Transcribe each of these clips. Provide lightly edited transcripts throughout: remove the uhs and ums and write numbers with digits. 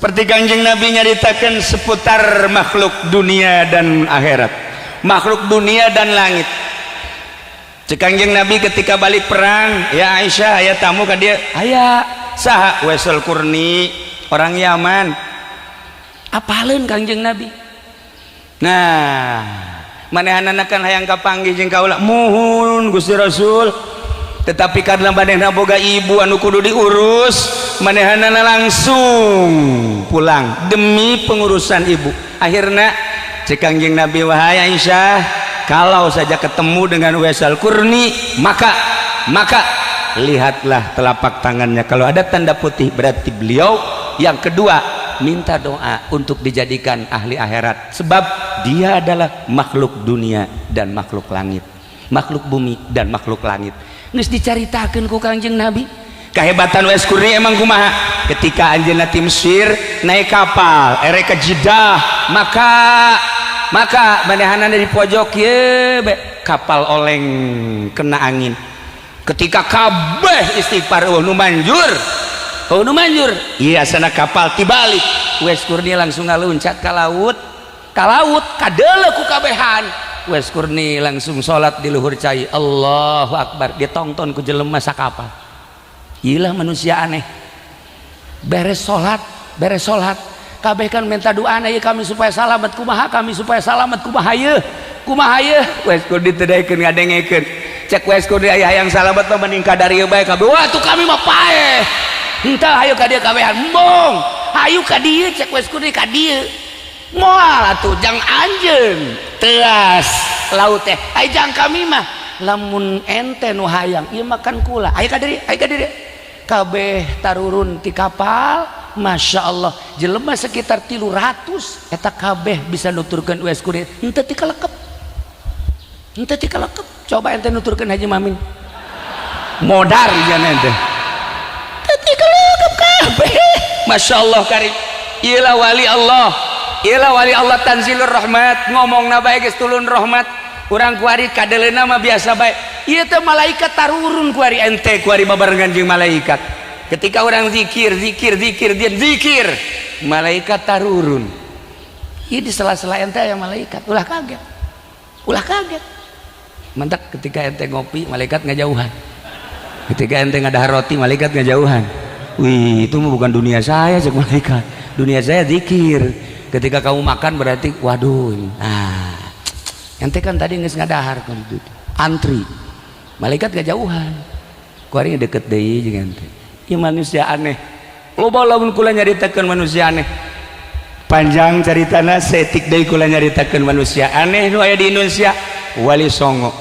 Seperti Kanjeng Nabi nyaritakan seputar makhluk dunia dan akhirat, makhluk dunia dan langit. Cek Kanjeng Nabi ketika balik perang, "Ya Aisyah, aya tamu ka dieu." "Aya." "Saha?" "Waisul Qurni, orang Yaman." Apaleun Kanjeng Nabi? Nah, manehanana kan hayang kapanggih jeung kaula. "Muhun, Gusti Rasul." Tetapi karena manehna boga ibu anu kudu diurus, manehanana langsung pulang demi pengurusan ibu. Akhirnya cek Kanjeng Nabi, "Wahai Aisyah, kalau saja ketemu dengan Uwais Qurni, maka maka lihatlah telapak tangannya. Kalau ada tanda putih, berarti beliau." Yang kedua, minta doa untuk dijadikan ahli akhirat, sebab dia adalah makhluk dunia dan makhluk langit, makhluk bumi dan makhluk langit. Geus dicaritakeun ku Kangjeng Nabi kehebatan Uwais Qurni emang kumaha. Ketika anjeunna ti Mesir naik kapal erek ke Jeddah, maka maka manehanana di pojok ye be, kapal oleng kena angin. Ketika kabeh istighfar, euweuh nu manjur, euweuh nu manjur. Iya, sana kapal tibalik, Uwais Qurni langsung ngaluncat ka laut, ka laut kadeuleu ku kabehan. Uwais Qurni langsung salat di luhur cai, Allahu Akbar, ditonton ku jelema sakapal. Iyalah manusia aneh. Beres salat, beres salat, kabeh kan minta doa ieu kami supaya salamet kumaha, kami supaya salamet kumaha yeuh, kumaha yeuh. Uwais Qurni teu daekeun ngadengekeun. Cek Uwais Qurni, "Aya hayang salamet mah mending ka dieu bae kabeh." "Wah, tuh kami mah paeh." "Henteu, hayu ka dieu kabehan." "Embung, hayu ka dieu." Cek Uwais Qurni, "Ka dieu moal atuh, jang anjeun teas laut teh, ai jang kami mah." "Lamun ente nu hayang ieu makan kula, ayo ka dieu, ayo ka dieu." Kabeh tarurun ti kapal. Masya Allah, jelema sekitar 300 eta kabeh bisa nuturkeun Uwais Qurni henteu tikalekep, henteu tikalekep. Coba ente nuturkeun Haji Mamin, modar jangan ente. Teu tikalekep kabeh. Masya Allah karim. Iyalah wali Allah, iyalah wali Allah. Tanzilur rahmat, ngomong bae geus turun rahmat. Urang kuari kadeleuna mah biasa bae. Ieu teh malaikat tarurun kuari, ente kuari babarengan jeung malaikat. Ketika orang zikir, zikir, zikir, dia zikir, malaikat tarurun. Ieu di sela-sela ente aya malaikat. Ulah kaget, ulah kaget. Mantap, ketika ente ngopi, malaikat ngajauhan. Ketika ente ngadahar roti, malaikat ngajauhan. "Wih, itu mah bukan dunia saya," cek malaikat, "dunia saya zikir." Ketika kamu makan berarti, waduh, nah, ente kan tadi geus ngadahar, antri, malaikat ngajauhan. Kuari deket deui jeung ente. Ieu manusia aneh loba. Lamun kula nyaritakeun manusia aneh, panjang caritana. Setik deui kula nyaritakeun manusia aneh nu aya di Indonesia. Wali Songo,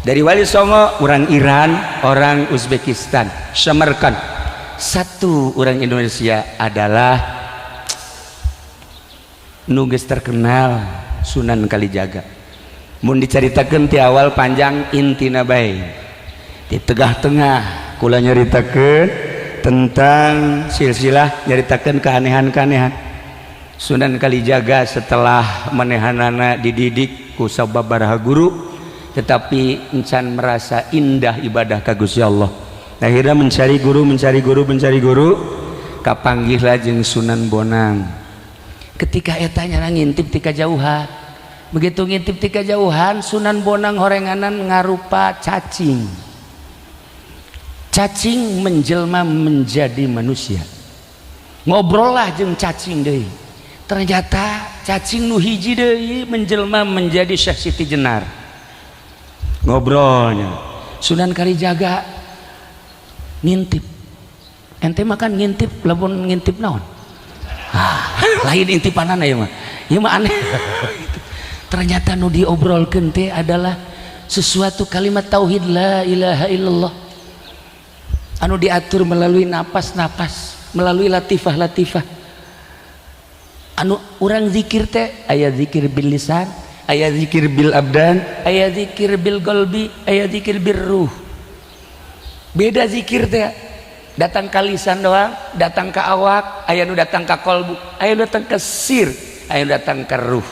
dari Wali Songo orang Iran, orang Uzbekistan, Samarkand. Satu orang Indonesia adalah nu geus terkenal, Sunan Kalijaga. Mun dicaritakeun ti awal panjang, intina bae di tengah-tengah kula nyaritakeun tentang silsilah, nyaritakeun keanehan-keanehan Sunan Kalijaga. Setelah manehanana dididik ku sababaraha guru, tetapi encan merasa indah ibadah ka Gusti Allah, akhirnya mencari guru, mencari guru, mencari guru, kapanggihlah jeung Sunan Bonang. Ketika etanya ngintip ti kajauhan, begitu ngintip ti kajauhan, Sunan Bonang horenganan ngarupa cacing. Cacing menjelma menjadi manusia, ngobrol lah jeung cacing deui. Ternyata cacing nu hiji deui menjelma menjadi Syekh Siti Jenar. Ngobrolnya, Sunan Kalijaga ngintip. Ente makan ngintip, lamun ngintip naon? Ah, lain intipanana ya mah, ya mah aneh. Ternyata nu diobrolkeun teh adalah sesuatu kalimat tauhid, la ilaha illallah, anu diatur melalui napas-napas, melalui latifah-latifah. Anu urang zikir teh aya zikir bil lisan, aya zikir bil abdan, aya zikir bil qalbi, aya zikir bil ruh. Beda zikir teh, datang ke lisan doang, datang ke awak, aya nu datang ke kolbu, aya nu datang ke sir, aya nu datang ke ruh.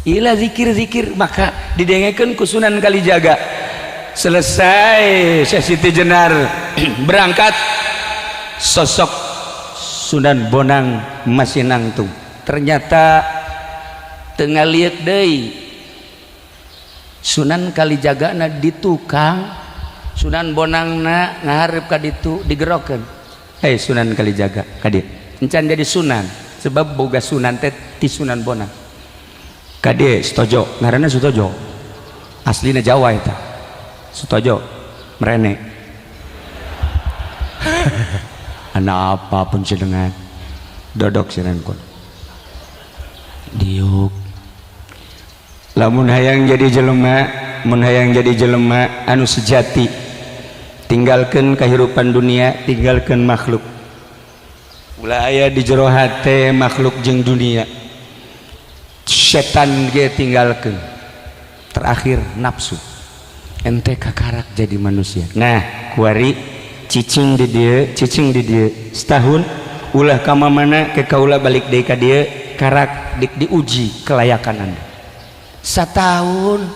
Ila zikir-zikir, maka didengekeun ku Sunan Kalijaga. Selesai Syekh Siti Jenar berangkat, sosok Sunan Bonang masih nangtung. Ternyata teu ngaliuk deui Sunan Kalijagana di tukang, Sunan Bonangna ngahareup ka ditu digerokeun. Hei Sunan Kalijaga ka dieu. Encan jadi sunan sebab boga sunan teh ti Sunan Bonang. Ka dieu Sutojo, ngaranna Sutojo. Aslina Jawa eta. Sutojo merene. Anak apa pun sedengan dodok sinan kun. Diuk. Lamun hayang jadi jelema, mun hayang jadi jelema anu sejati, tinggalkan kehidupan dunia, tinggalkan makhluk. Ulah aya di jero hate makhluk jeung dunia. Setan ge tinggalkan. Terakhir nafsu. Ente kakarak jadi manusia. Nah, kuari cicing di dieu, cicing di dieu setahun ulah ka mana ke kaula balik deui ka dieu karak dik diuji kelayakan Anda. Setahun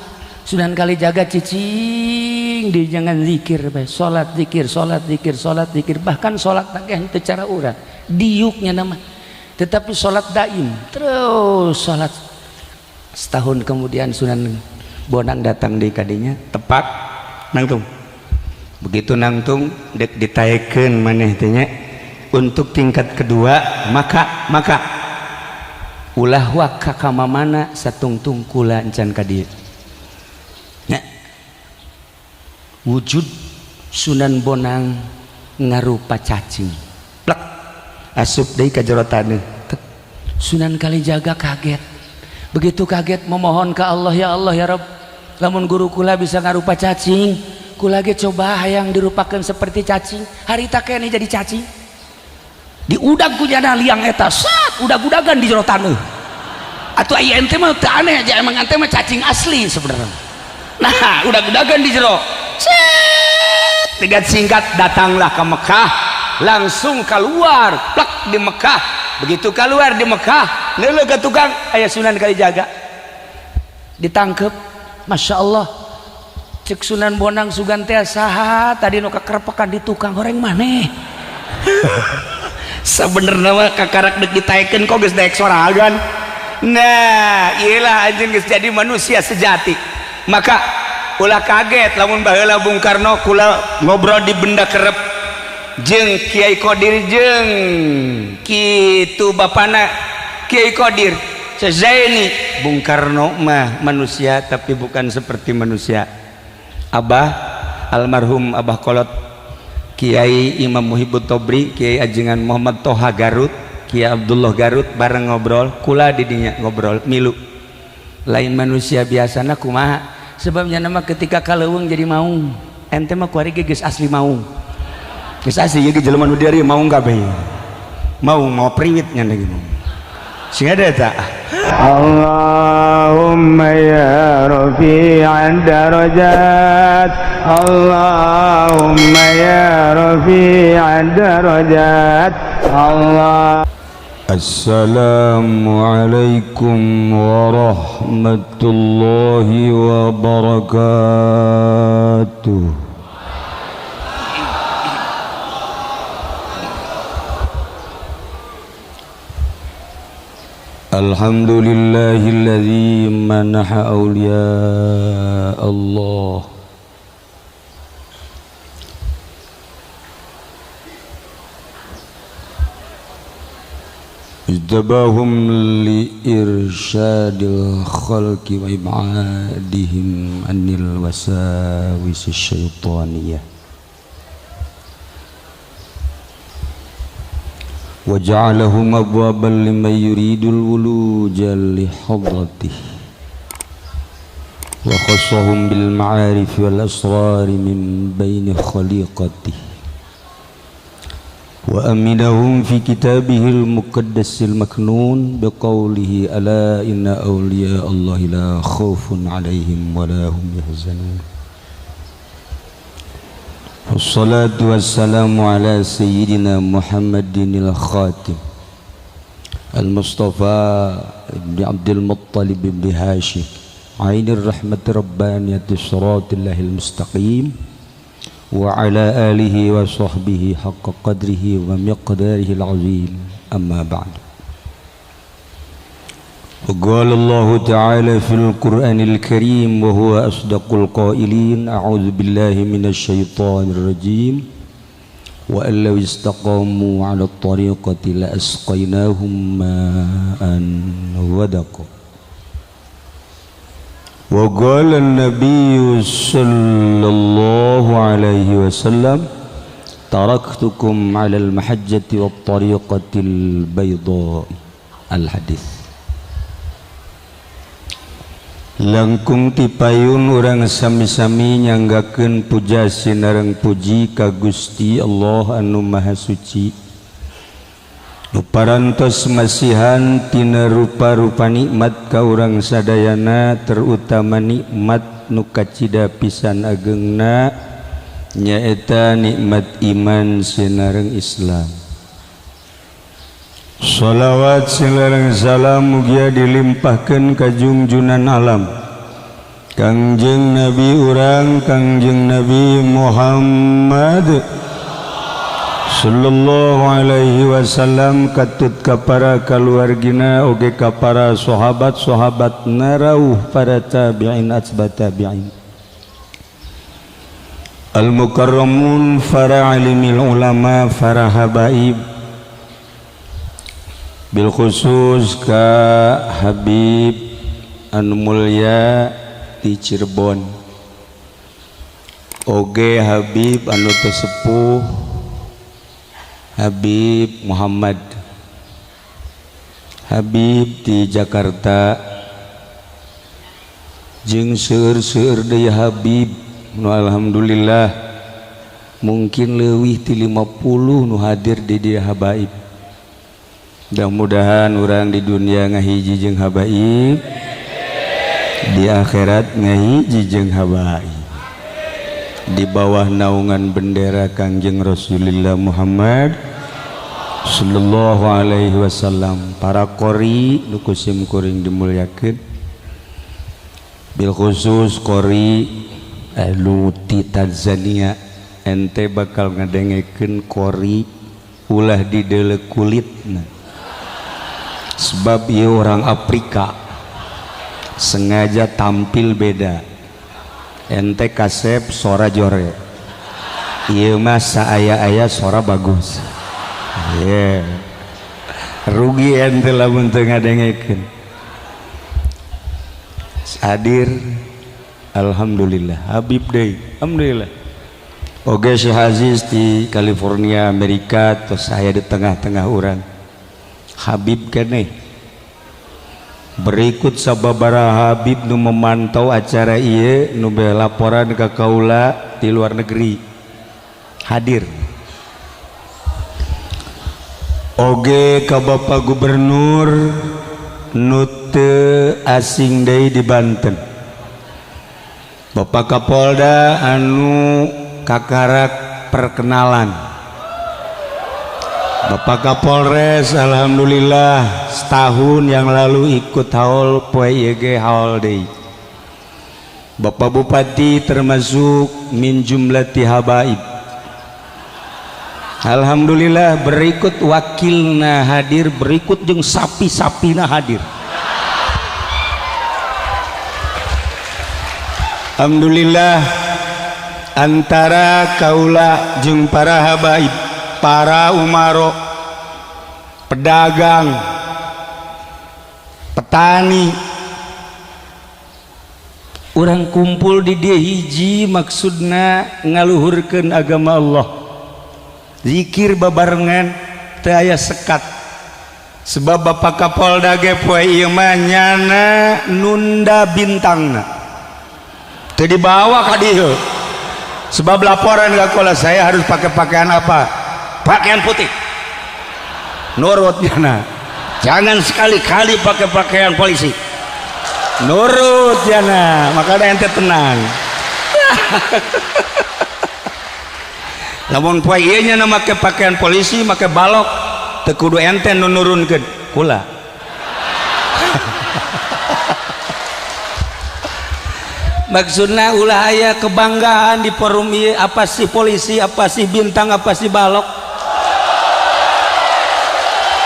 Sunan Kalijaga cicing di jangan zikir bae, salat zikir, salat zikir, salat zikir, bahkan salat teh henteu cara urang, diuknya nama. Tetapi salat daim, terus salat. Setahun kemudian Sunan Bonang datang di kadinya, tepak nangtung. Begitu nangtung dek ditaekeun maneh teh nya untuk tingkat kedua, maka ulah waka ka mamana satungtung kula encan ka dieu. Nya wujud Sunan Bonang ngarupa cacing. Plek asup deui ka jero taneuh. Sunan Kalijaga kaget. Begitu kaget memohon ke Allah, ya Allah ya Rabb, lamun guru kula bisa ngarupa cacing, kula ge coba hayang dirupakan seperti cacing. Harita keneh jadi cacing. Diudag ku jana liang eta, sat udag-udagan di jero taneuh. Atuh aya ente mah teu aneh aja, emang ente mah cacing asli sebenarnya. Nah, udag-udagan di jero. Set, dengan singkat datanglah ke Mekah, langsung keluar plak di Mekah. Begitu keluar di Mekah, neuleuh ka tukang aya Sunan Kalijaga. Ditangkep, Masya Allah. Cek Sunan Bonang sugan teh saha tadi nu kakerepekan di tukang horeng maneh. Sebenarnya mah kakarak dek ditaekeun kok geus daek sorangan. Nah, iyalah anjeun geus jadi manusia sejati. Maka ulah kaget lamun baheula Bung Karno kula ngobrol di benda kerep jeung Kiai Qadir jeung kitu bapana Kiai Qadir Sezaini. Bung Karno mah manusia tapi bukan seperti manusia. Abah almarhum Abah Kolot Kiai Imam Muhibbut Tobri, Kiai Ajengan Muhammad Toha Garut, Kiai Abdullah Garut bareng ngobrol, kula didinya ngobrol milu. Lain manusia biasana kumaha? Sebabnya nama ketika kaleuweung jadi maung. Ente mah kuari ge geus asli maung. Geus asli ge jelema nu dieu maung kabeh. Maung mau priwit nya lagi maung. Sing ada tak? Allahumma ya rafi'ad darajat, Allahumma ya rafi'ad darajat, Allah. Assalamualaikum warahmatullahi wabarakatuh. Alhamdulillahilladzi manaha awliya Allah ijtabahum li irsyadil khalqi wa ibadihim anil wasawisi syaitaniyah wa ja'alahum abwaban liman yuridul wuluja li hadratihi wa khassahum bil ma'arif wal asrar min baini khaliqatihi wa aminahum fi kitabihil muqaddasil maknun biqaulihi ala inna awliya Allahi la khaufun alaihim wa la hum yahzanun. Wassalatu wassalamu ala sayyidina Muhammadinil khatim al-Mustafa ibn Abdul Muttalib ibn Hashim ainir rahmati rabbaniyati siratal mustaqim Wa ala alihi wa sahbihi haqqa qadrihi wa miqdarihi al-azim. Amma ba'd. Qala Allah Ta'ala fil Qur'anil Karim wa huwa asdaqul qailin, a'udzu billahi minasy syaithanir rajim. Wa allaw istaqamu 'ala at-tariqati la asqaynahum ma'an ghadaqa. Wa qala an-nabiy sallallahu alaihi wasallam, taraktukum 'ala al-mahajjati wat-tariqati al-bayda. Al-hadis. Langkung tipayun urang sami-sami nyanggakeun puja sinareng puji ka Gusti Allah anu Maha Suci. Nu parantos masihan tina rupa-rupa nikmat ka urang sadayana, terutama nikmat nu kacida pisan agengna nyaeta nikmat iman sinareng Islam. Shalawat sinareng salam mugia dilimpahkeun ka junjunan alam Kangjeng Nabi urang Kangjeng Nabi Muhammad sallallahu alaihi wasallam, katut ka para kaluargina oge ka para sahabat-sahabat narauh para tabi'in atba tabi'in al mukarramun, para alimil ulama, para habaib, bil khusus ka Habib anu mulia di Cirebon, oge Habib anu tesepuh Habib Muhammad, Habib di Jakarta, jeung seueur-seueur deui Habib nu alhamdulillah mungkin leuwih ti 50 nu hadir di dieu habaib. Mudah-mudahan urang di dunia ngahiji jeung habaib, di akhirat ngahiji jeung habaib, di bawah naungan bendera Kangjeng Rasulullah Muhammad sallallahu alaihi wasallam. Para qori nu ku sim kuring dimuliakeun, bil khusus qori anu ti Tanzania, ente bakal ngadengekeun qori ulah dideuleu kulitna, sebab ieu orang Afrika sengaja tampil beda. Ente kasep sora jore, ieu mah saaya-aya sora bagus. Yeah. Rugi ente lamun teu ngadengekeun. Hadir alhamdulillah Habib deui, alhamdulillah. Oge Syekh Aziz di California Amerika, terus saya di tengah-tengah urang Habib keneh. Berikut sababaraha Habib nu memantau acara ieu, nu laporan ka kaula di luar negeri hadir. Oge ka Bapak Gubernur nu teu asing deui di Banten, Bapak Kapolda anu kakarak perkenalan, Bapak Kapolres alhamdulillah setahun yang lalu ikut haul poe ieu ge haul deui, Bapak Bupati termasuk min jumlati habaib, alhamdulillah. Berikut wakilna hadir, berikut jeung sapi-sapina hadir. Alhamdulillah antara kaula jeung para habaib, para umaro, pedagang, petani, urang kumpul di dieu hiji maksudna ngaluhurkeun agama Allah, zikir babarengan teu aya sekat. Sebab Bapak Kapolda ge poe ieu mah nyana nunda bintangna teu dibawa ka dieu, sebab laporan ka kaula saya harus pakai pakaian apa, pakaian putih, nurut nyana, jangan sekali-kali pakai pakaian polisi, nurut nyana, makanya ente tenang. Lamun poe ieu nyana make pakaian polisi, make balok, teu kudu ente nu nurunkeun kula. Maksudna ulah aya kebanggaan di forum ieu, apa sih polisi, apa sih bintang, apa sih balok,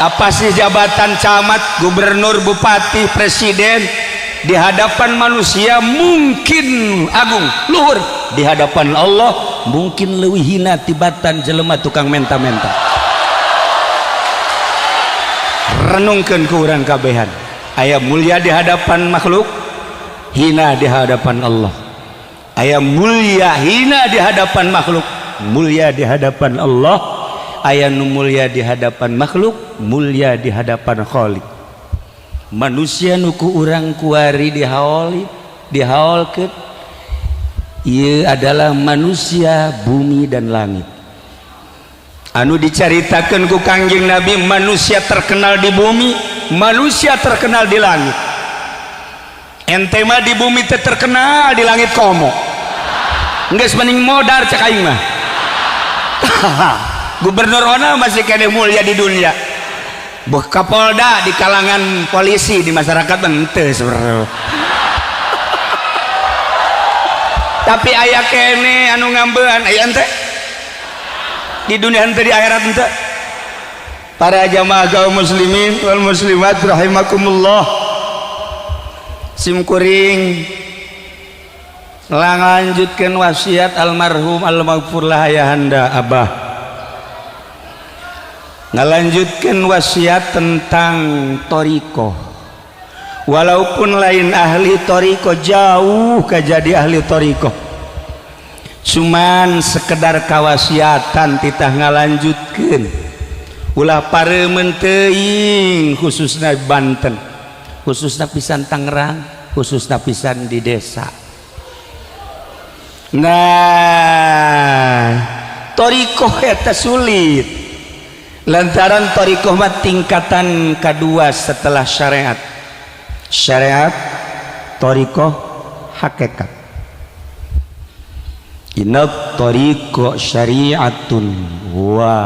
apa sih jabatan camat, gubernur, bupati, presiden. Di hadapan manusia mungkin agung luhur, di hadapan Allah mungkin leuwih hina tibatan jelema tukang menta-menta. Renungkeun ku urang kabehan, aya mulia di hadapan makhluk, hina di hadapan Allah. Aya mulia hina di hadapan makhluk, mulia di hadapan Allah. Aya nu mulia di hadapan makhluk, mulia di hadapan Khalik. Manusia nu ku urang kuari dihaoli, dihaolkeun, ieu adalah manusia bumi dan langit. Anu dicaritakeun ku Kangjeng Nabi, manusia terkenal di bumi, manusia terkenal di langit. Ente mah di bumi teh terkenal, di langit komo. Geus mending modar cek aing mah. Gubernur ona masih kene mulia di dunia. Buh Kapolda di kalangan polisi, di masyarakat henteu sebenarnya. Tapi aya kene anu ngambean, aya ente di dunia henteu, di akhirat henteu. Para jamaah kaum muslimin wal muslimat rahimakumullah, sim kuring lanjutkan wasiat almarhum almaghfurlah ayahanda abah, ngalanjutkan wasiat tentang toriko. Walaupun lain ahli toriko, jauh kejadi ahli toriko, cuman sekedar kawasiatan titah ngalanjutkan. Ulah pareumeun teuing, khususnya Banten, khususnya pisan Tangerang, khususnya pisan di desa. Nah, toriko eta sulit lantaran torikoh mah tingkatan kedua setelah syariat. Syariat, torikoh, hakikat. Inna toriko syariatun wa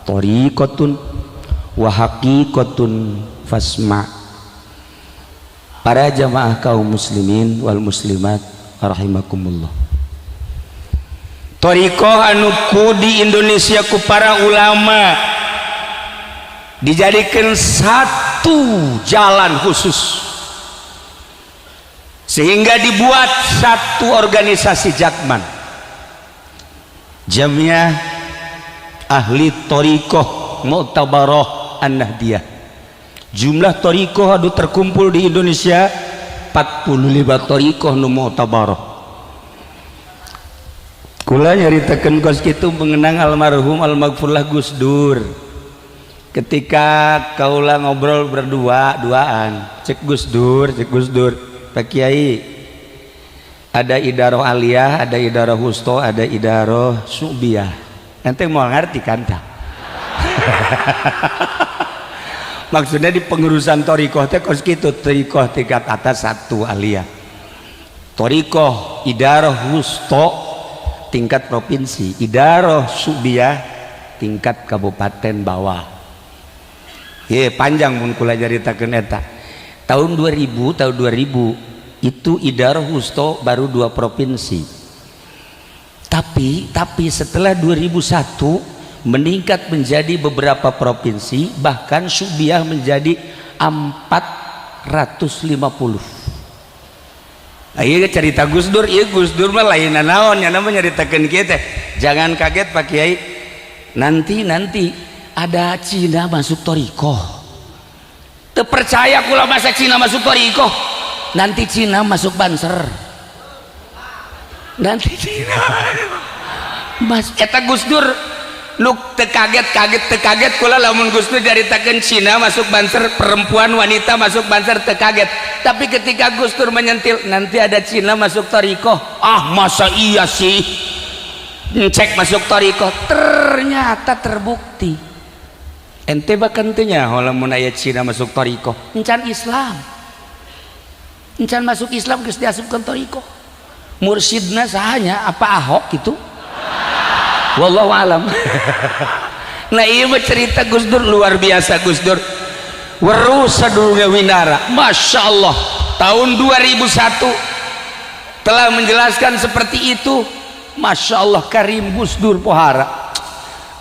torikotun wa haqiqatun fasma. Para jamaah kaum muslimin wal muslimat rahimakumullah, torikoh anu ku di Indonesia ku para ulama dijadikan satu jalan khusus sehingga dibuat satu organisasi Jakman, Jamiah Ahli Torikoh Mu'tabaroh An-Nahdiyah. Jumlah torikoh anu terkumpul di Indonesia 45 torikoh nu mu'tabaroh. Kula nyaritakeun kos kitu mengenang almarhum almaghfurlah Gus Dur. Ketika kaula ngobrol berdua duaan, cek Gus Dur, cek Gus Dur, "Pak Kiai, ada idaroh aliyah, ada idaroh husto, ada idaroh su'biyah." Ente mau ngerti kan tak? Maksudnya di pengurusan torikoh teh kos kitu, torikoh tingkat atas satu aliyah, torikoh idaroh husto tingkat provinsi, idaroh su'biyah tingkat kabupaten bawah. Ye, panjang mun kula caritakeun eta. Tahun 2000, tahun 2000 itu idaroh husto baru dua provinsi. Tapi setelah 2001 meningkat menjadi beberapa provinsi, bahkan su'biyah menjadi 450. Iya cerita Gus Dur, iya Gus Dur mah lain naon ya, namanya nyaritakeun kieu teh. Jangan kaget Pak Kiai. Nanti nanti ada Cina masuk torikoh. Teu percaya kula, masa Cina masuk torikoh. Nanti Cina masuk Banser. Nanti Cina. Mas eta Gus Dur nu teu kaget-kaget, teu kaget kula lamun Gus Dur nyaritakeun Cina masuk Banser, perempuan wanita masuk Banser, teu kaget. Tapi ketika Gus Dur menyentil nanti ada Cina masuk torikoh, ah masa iya sih, cek masuk torikoh, ternyata terbukti. Ente bahkan teu nyaho lamun aya Cina masuk torikoh, encan Islam, encan masuk Islam geus diasupkeun torikoh. Mursidna sahanya, apa Ahok gitu? Wallahu alam. Nah, iya mah cerita Gus Dur luar biasa. Gus Dur weruh sadurunge winara, Masya Allah. Tahun 2001 Telah menjelaskan seperti itu. Masya Allah Karim Gus Dur pohara.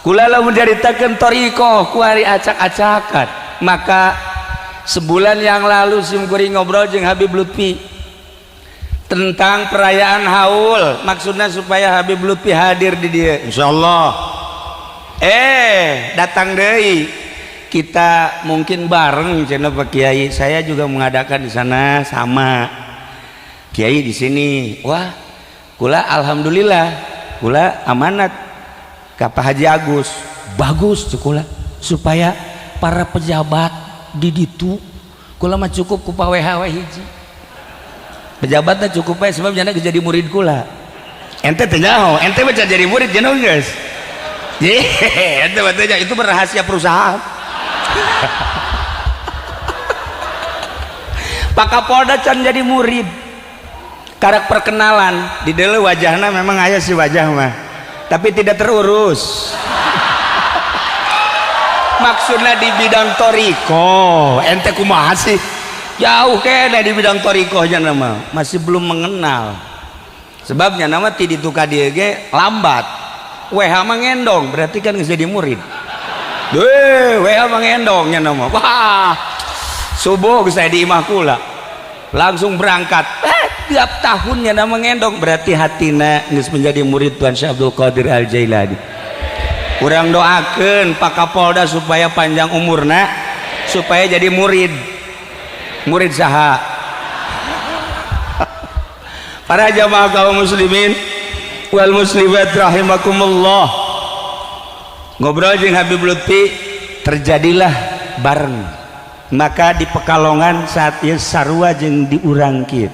Kula lamun nyaritakeun thoriqoh kuari acak-acakan. Maka sebulan yang lalu simkuring ngobrol jeung Habib Lutfi tentang perayaan haul, maksudnya supaya Habib Lutfi hadir di dia, insyaallah. Datang deui kita mungkin bareng cenah Pak Kiai, saya juga mengadakan di sana sama Kiai di sini. Wah, kula alhamdulillah, kula amanat ka Pak Haji Agus, bagus kula supaya para pejabat di ditu, kula mah cukup ku Pak WH hiji pejabatnya cukup bae sebab jana jadi murid kula. Ente teu nyaho, ente mah jadi murid jenong geus. Ente mah teu, itu rahasia perusahaan. Pak Kapolda can jadi murid, karak perkenalan di dalam wajahna memang aya si wajah mah, tapi tidak terurus. Maksudnya di bidang thoriqoh, ente kumaha sih? Jauh kene di bidang thoriqohnya nama masih belum mengenal. Sebabnya nama ti ditu ka dieu ge lambat. WH mah ngendong, berarti kan geus jadi murid. Deh, WH mah ngendongnya nama. Wah, subuh geus saya di imah kula. Langsung berangkat. Tiap tahunnya nama ngendong, berarti hatina geus menjadi murid Tuan Syekh Abdul Qadir Al Jailani. Kurang doakan Pak Kapolda supaya panjang umurna, supaya jadi murid. Murid saha? Para jamaah kaum muslimin wal muslimat rahimakumullah. Ngobrol jeung Habib Lutfi terjadilah bareng. Maka di Pekalongan saat ieu sarua jeung di urang kieu.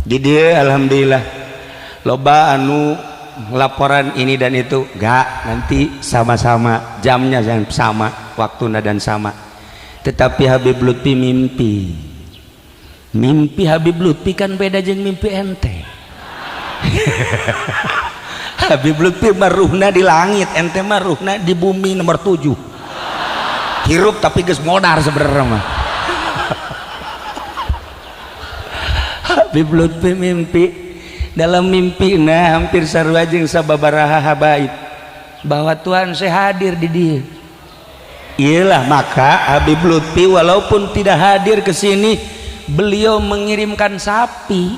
Di dieu alhamdulillah loba anu laporan ini dan itu, enggak, nanti sama-sama jamnya dan sama waktunya dan sama. Tetapi Habib Lutfi mimpi, mimpi Habib Lutfi kan beda jeung mimpi ente. Habib Lutfi mah ruhna di langit, ente mah ruhna di bumi nomor 7. Hirup tapi geus modar sebenarnya mah. Habib Lutfi mimpi, dalam mimpi nah hampir sarua jeung sababaraha habaib bahwa Tuhan saya hadir di dia. Iyalah, maka Habib Lutfi walaupun tidak hadir ke sini, beliau mengirimkan sapi.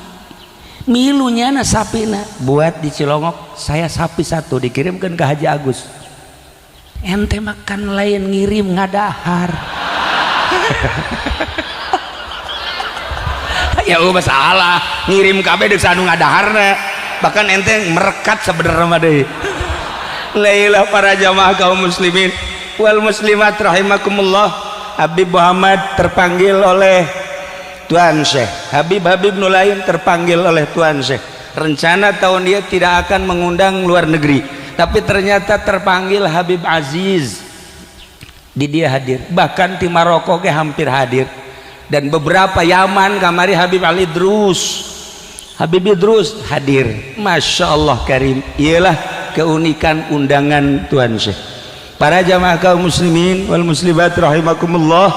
Milunya na sapina buat di Cilongok, saya sapi satu dikirimkan ke Haji Agus. Ente makan lain ngirim ngadahar. Ya masalah ngirim kabeh deuk anu ngadaharna, bahkan ente merekat sebenarnya mah deui. Lailah para jamaah kaum muslimin wal muslimat rahimakumullah. Habib Muhammad terpanggil oleh Tuan Syekh, Habib-habib nu lain terpanggil oleh Tuan Syekh. Rencana tahun dia tidak akan mengundang luar negeri, tapi ternyata terpanggil Habib Aziz, di dia hadir. Bahkan di Maroko ke hampir hadir, dan beberapa Yaman kamari Habib Ali Idrus, Habib Idrus hadir. Masya Allah Karim. Ialah keunikan undangan Tuan Syekh. Para jamaah kaum muslimin wal muslimat rahimakumullah,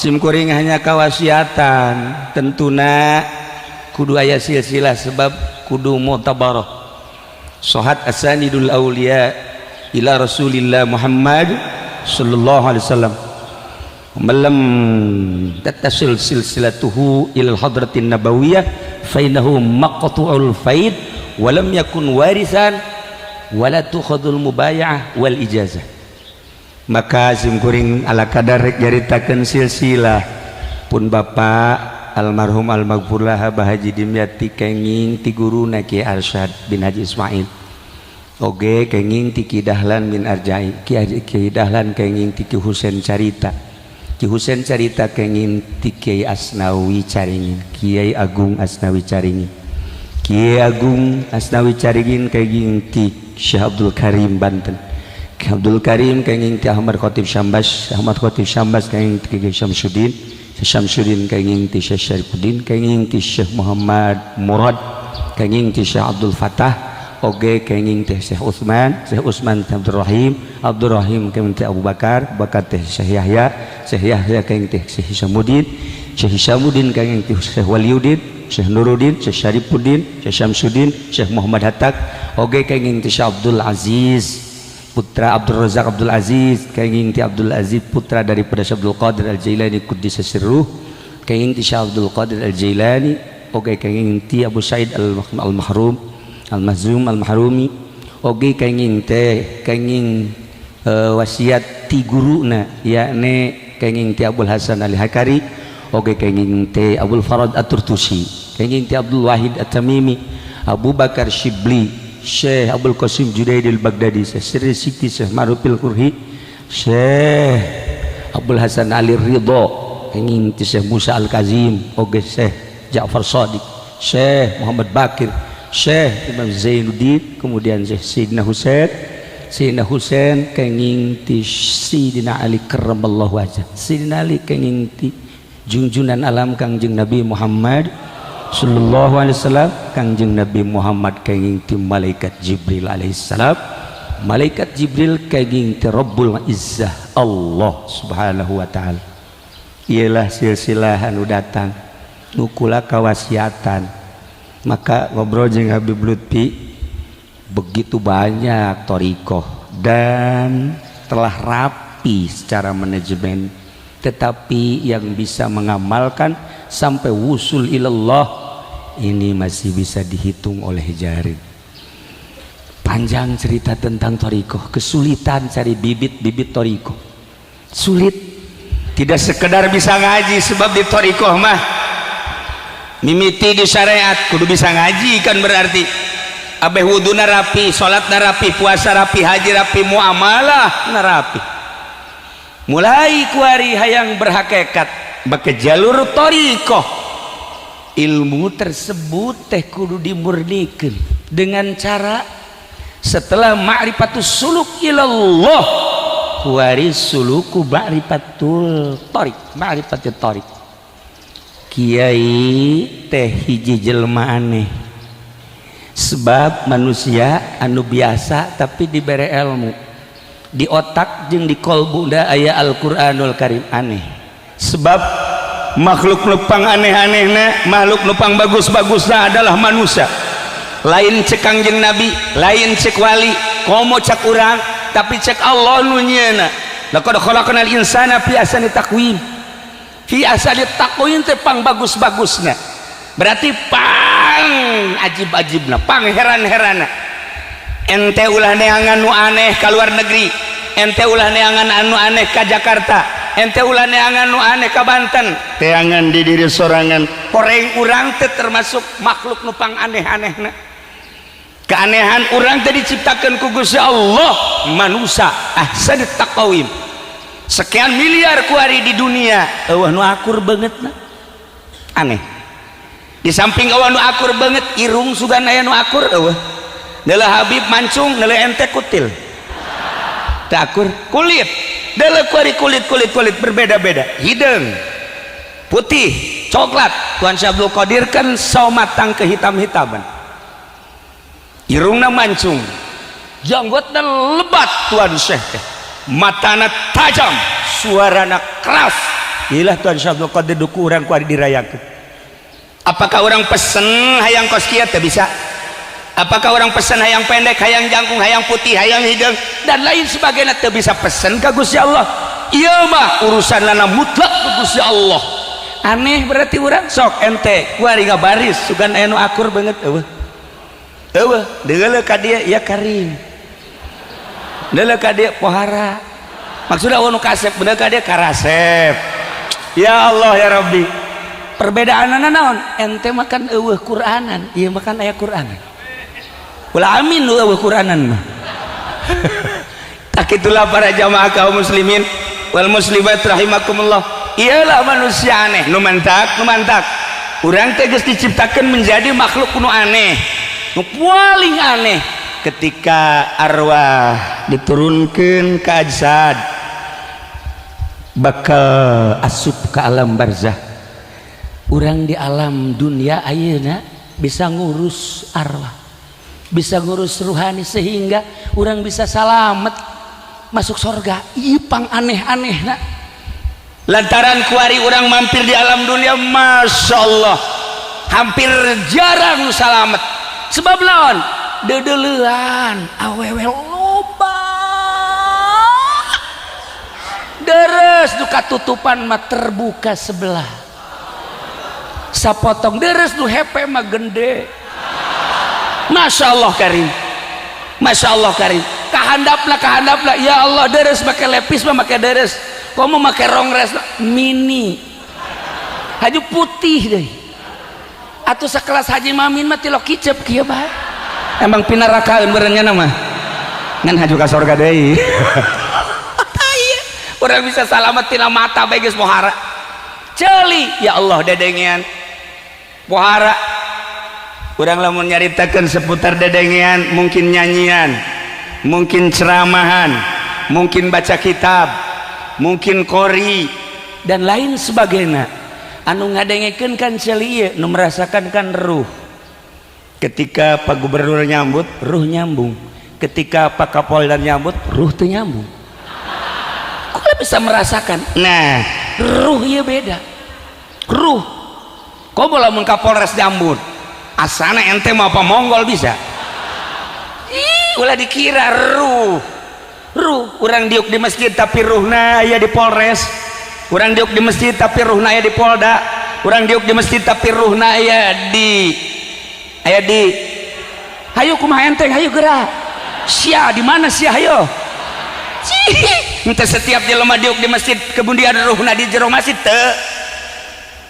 simkuring hanya kawasiatan tentuna kudu aya silsilah sebab kudu mu'tabarah. Sohat asanidul aulia ila Rasulillah Muhammad sallallahu alaihi wasallam. Malam tattasil silsilatuhu ila hadratin nabawiyah fa innahu maqtu'ul faid wa lam yakun warisan wala tukhadul mubaya'ah wal ijazah. Maka simkuring ala kadar rek nyaritakeun silsilah pun bapak almarhum almaghfurlah Abah Haji Dimyati kenging ti guruna Ki Arsyad bin Haji Ismail, oge kenging ti Ki Dahlan bin Arjai, Ki Dahlan kenging ti Ki Husen Carita, Ki Husen Carita kenging ti Kiai Asnawi Caringin, Kiai Agung Asnawi Caringin, Kiai Agung Asnawi Caringin kenging ti Syekh Abdul Karim Banten, Abdul Karim kenging ti Ahmad Khatib Syambas, Ahmad Khatib Syambas kenging ti Kiai Syamsuddin, Syekh Syamsuddin kenging ti Syekh Syarifuddin, kenging ti Syekh Muhammad Murad, kenging ti Syekh Abdul Fatah, oge kenging teh Syekh Utsman, Syekh Utsman teh Abdul Rahim, Abdul Rahim kenging teh Abu Bakar, Bakar teh Syekh Yahya, Syekh Yahya kenging teh Syekh Hisyamuddin, Syekh Hisyamuddin kenging teh Syekh Waliuddin, Syekh Nuruddin, Syekh Syarifuddin, Syekh Syamsuddin, Syekh Muhammad Hatta, oge kenging ti Syekh Abdul Aziz putra Abdul Razak Abdul Aziz, kenging ti Abdul Aziz putra daripada Syekh Abdul Qadir Al-Jailani Quddisa Sirruh, kenging ti Syekh Abdul Qadir Al-Jailani, oge kenging ti Abu Said Al-Mahrum Al-Mahzum Al-Mahrumi, oge kenging teh kenging wasiat ti guruna, yakni kenging ti Abul Hasan Ali Hakari, oge kenging ti Abul Farad At-Turtusi, kenging ti Abdul Wahid At-Tamimi, Abu Bakar Shibli, Syekh Abdul Qasim Junaid Al-Baghdadi, Syekh Sirri Siti, Syekh Ma'rufil Qurhi, Syekh Abdul Hasan Ali Ridho, kenging ti Syekh Musa Al-Kazim, oge Syekh Ja'far Shadiq, Syekh Muhammad Bakir, Syekh Imam Zainuddin, kemudian Syekh Sayyidina Husain, Sayyidina Husain kenging ti Sayyidina Ali karramallahu wajah, Sayyidina Ali kenging ti junjunan alam Kangjeng Nabi Muhammad sallallahu alaihi wasallam, Kangjeng Nabi Muhammad kenging ti malaikat Jibril alaihissalam, malaikat Jibril kenging ti Rabbul Izzah Allah subhanahu wa ta'ala. Ialah silsilah anu datang nukula kawasiatan. Maka ngobrol jeung Habib Lutfi, begitu banyak thoriqoh dan telah rapi secara manajemen, tetapi yang bisa mengamalkan sampai wusul ilallah ini masih bisa dihitung oleh jari. Panjang cerita tentang thoriqoh, kesulitan cari bibit-bibit thoriqoh sulit, tidak sekedar bisa ngaji, sebab di thoriqoh mah mimiti di syariat kudu bisa ngaji kan, berarti abeh wuduna rapi, salatna rapi, puasa rapi, haji rapi, muamalah rapi. Mulai kuari hayang berhakikat bake jalur thoriqoh, ilmu tersebut teh kudu dimurnikan dengan cara setelah ma'rifatus suluk ilallah, kuari suluku ma'rifatul thoriq, ma'rifatul thoriq. Kiai teh hiji jelma aneh, sebab manusia anu biasa tapi diberi ilmu di otak jeung di kolbu da aya Al-Qur'anul Karim. Aneh sebab makhluk nu pang aneh-anehna, makhluk nu pang bagus-bagusna adalah manusia. Lain cek Kangjeng Nabi, lain cek wali, komo cek urang, tapi cek Allah nu nyieuna, laqad khalaqnal insana fi ahsani taqwim. Fi ahsani taqwim teh pang bagus-bagusna, berarti pang ajib-ajibna, pang heran-herana. Ente ulah neangan nu aneh ka luar negeri, ente ulah neangan anu aneh ka Jakarta, ente ulah neangan nu aneh ka Banten, teangan di diri sorangan. Koreng urang teh termasuk makhluk nu pang aneh-anehna. Keanehan urang teh diciptakan ku Gusti Allah manusia ahsan taqwim. Sekian miliar kuari di dunia euweuh nu akur banget na. Aneh, di samping euweuh nu akur banget, irung sugan aya nu akur euweuh. Deuleu Habib mancung, deuleu ente kutil, teu akur kulit. Deuleu kuari kulit kulit kulit berbeda-beda, hideung, putih, coklat. Tuan Syekh Abdul Qadir kan so matang kehitam-hitaman, irungna mancung, janggotna lebat. Tuan Syekh teh matana tajam, suarana keras. Ilah Tuan Syekh Abdul Qadir duku urang kuari dirayakeun. Apakah orang pesen hayang kos kieu? Teu bisa. Apakah orang pesen hayang pendek, hayang jangkung, hayang putih, hayang hideung, dan lain sebagainya? Teu bisa pesen ka Gusti Allah. Ieu mah urusan lana mutlak ku Gusti Allah. Aneh berarti urang. Sok ente kuari ngabaris, sugan aya nu akur banget? Euweuh, euweuh. Deuleu ka dieu ya karim, deuleu ka dieu pohara, maksudna euweuh nu kasep. Bener ka dieu karasep. Ya Allah ya Rabbi, perbedaanana naon? Ente makan euweuh Quranan, ieu makan aya Quranan. Ulah amin nu euweuh Quranan mah. Tak itulah para jamaah kaum muslimin wal muslimat rahimakumullah, iyalah manusia aneh. Nu mantak, nu mantak urang teh geus diciptakan menjadi makhluk nu aneh, nu paling aneh. Ketika arwah diturunkan ke ajsad, bakal asup ke alam barzah. Urang di alam dunia ayeuna bisa ngurus arwah, bisa ngurus ruhani, sehingga orang bisa salamet masuk surga. Ieu pang aneh-aneh na, lantaran kuari orang mampir di alam dunia, masya Allah. Hampir jarang nu salamet. Sebab lawan dedeleuan awewe loba. Deres nu katutupan mah terbuka sebelah. Sapotong deres nu hepe mah gende. Masya Allah karim. Masya Allah karim. Kahandapna kahandapna ya Allah deres make lepis mah make deres. Komo make rongres mini. Haju putih deh. Atau sekelas Haji Mamin mah tilok kicep kieu bae. Emang pinarakaeun beureunya mah. Ngan haju ka sorga deui. Urang bisa salamet tina mata bae geus pohara. Ceuli ya Allah dedengean. Pohara. Urang lamun nyaritakeun seputar dedengean mungkin nyanyian, mungkin ceramahan, mungkin baca kitab, mungkin kori dan lain sebagainya. Anu ngadengekeun kan ceuli ieu nu merasakan kan ruh. Ketika Pak Gubernur nyambut, ruh nyambung. Ketika Pak Kapolda nyambut, ruh teu nyambung. Kok bisa merasakan? Nah, ruh ieu beda. Ruh. Komo lamun Kapolres nyambut, asana ente mau apa Monggol bisa. Ih, ulah dikira ruh. Ruh, urang diuk di masjid tapi ruhna aya di Polres. Urang diuk di masjid tapi ruhna aya di Polda. Urang diuk di masjid tapi ruhna aya di hayu kumaha enteng hayu gerak. Sia di mana sia hayo? Ente setiap jelema diuk di masjid kemudian ruhna di jero masjid teu.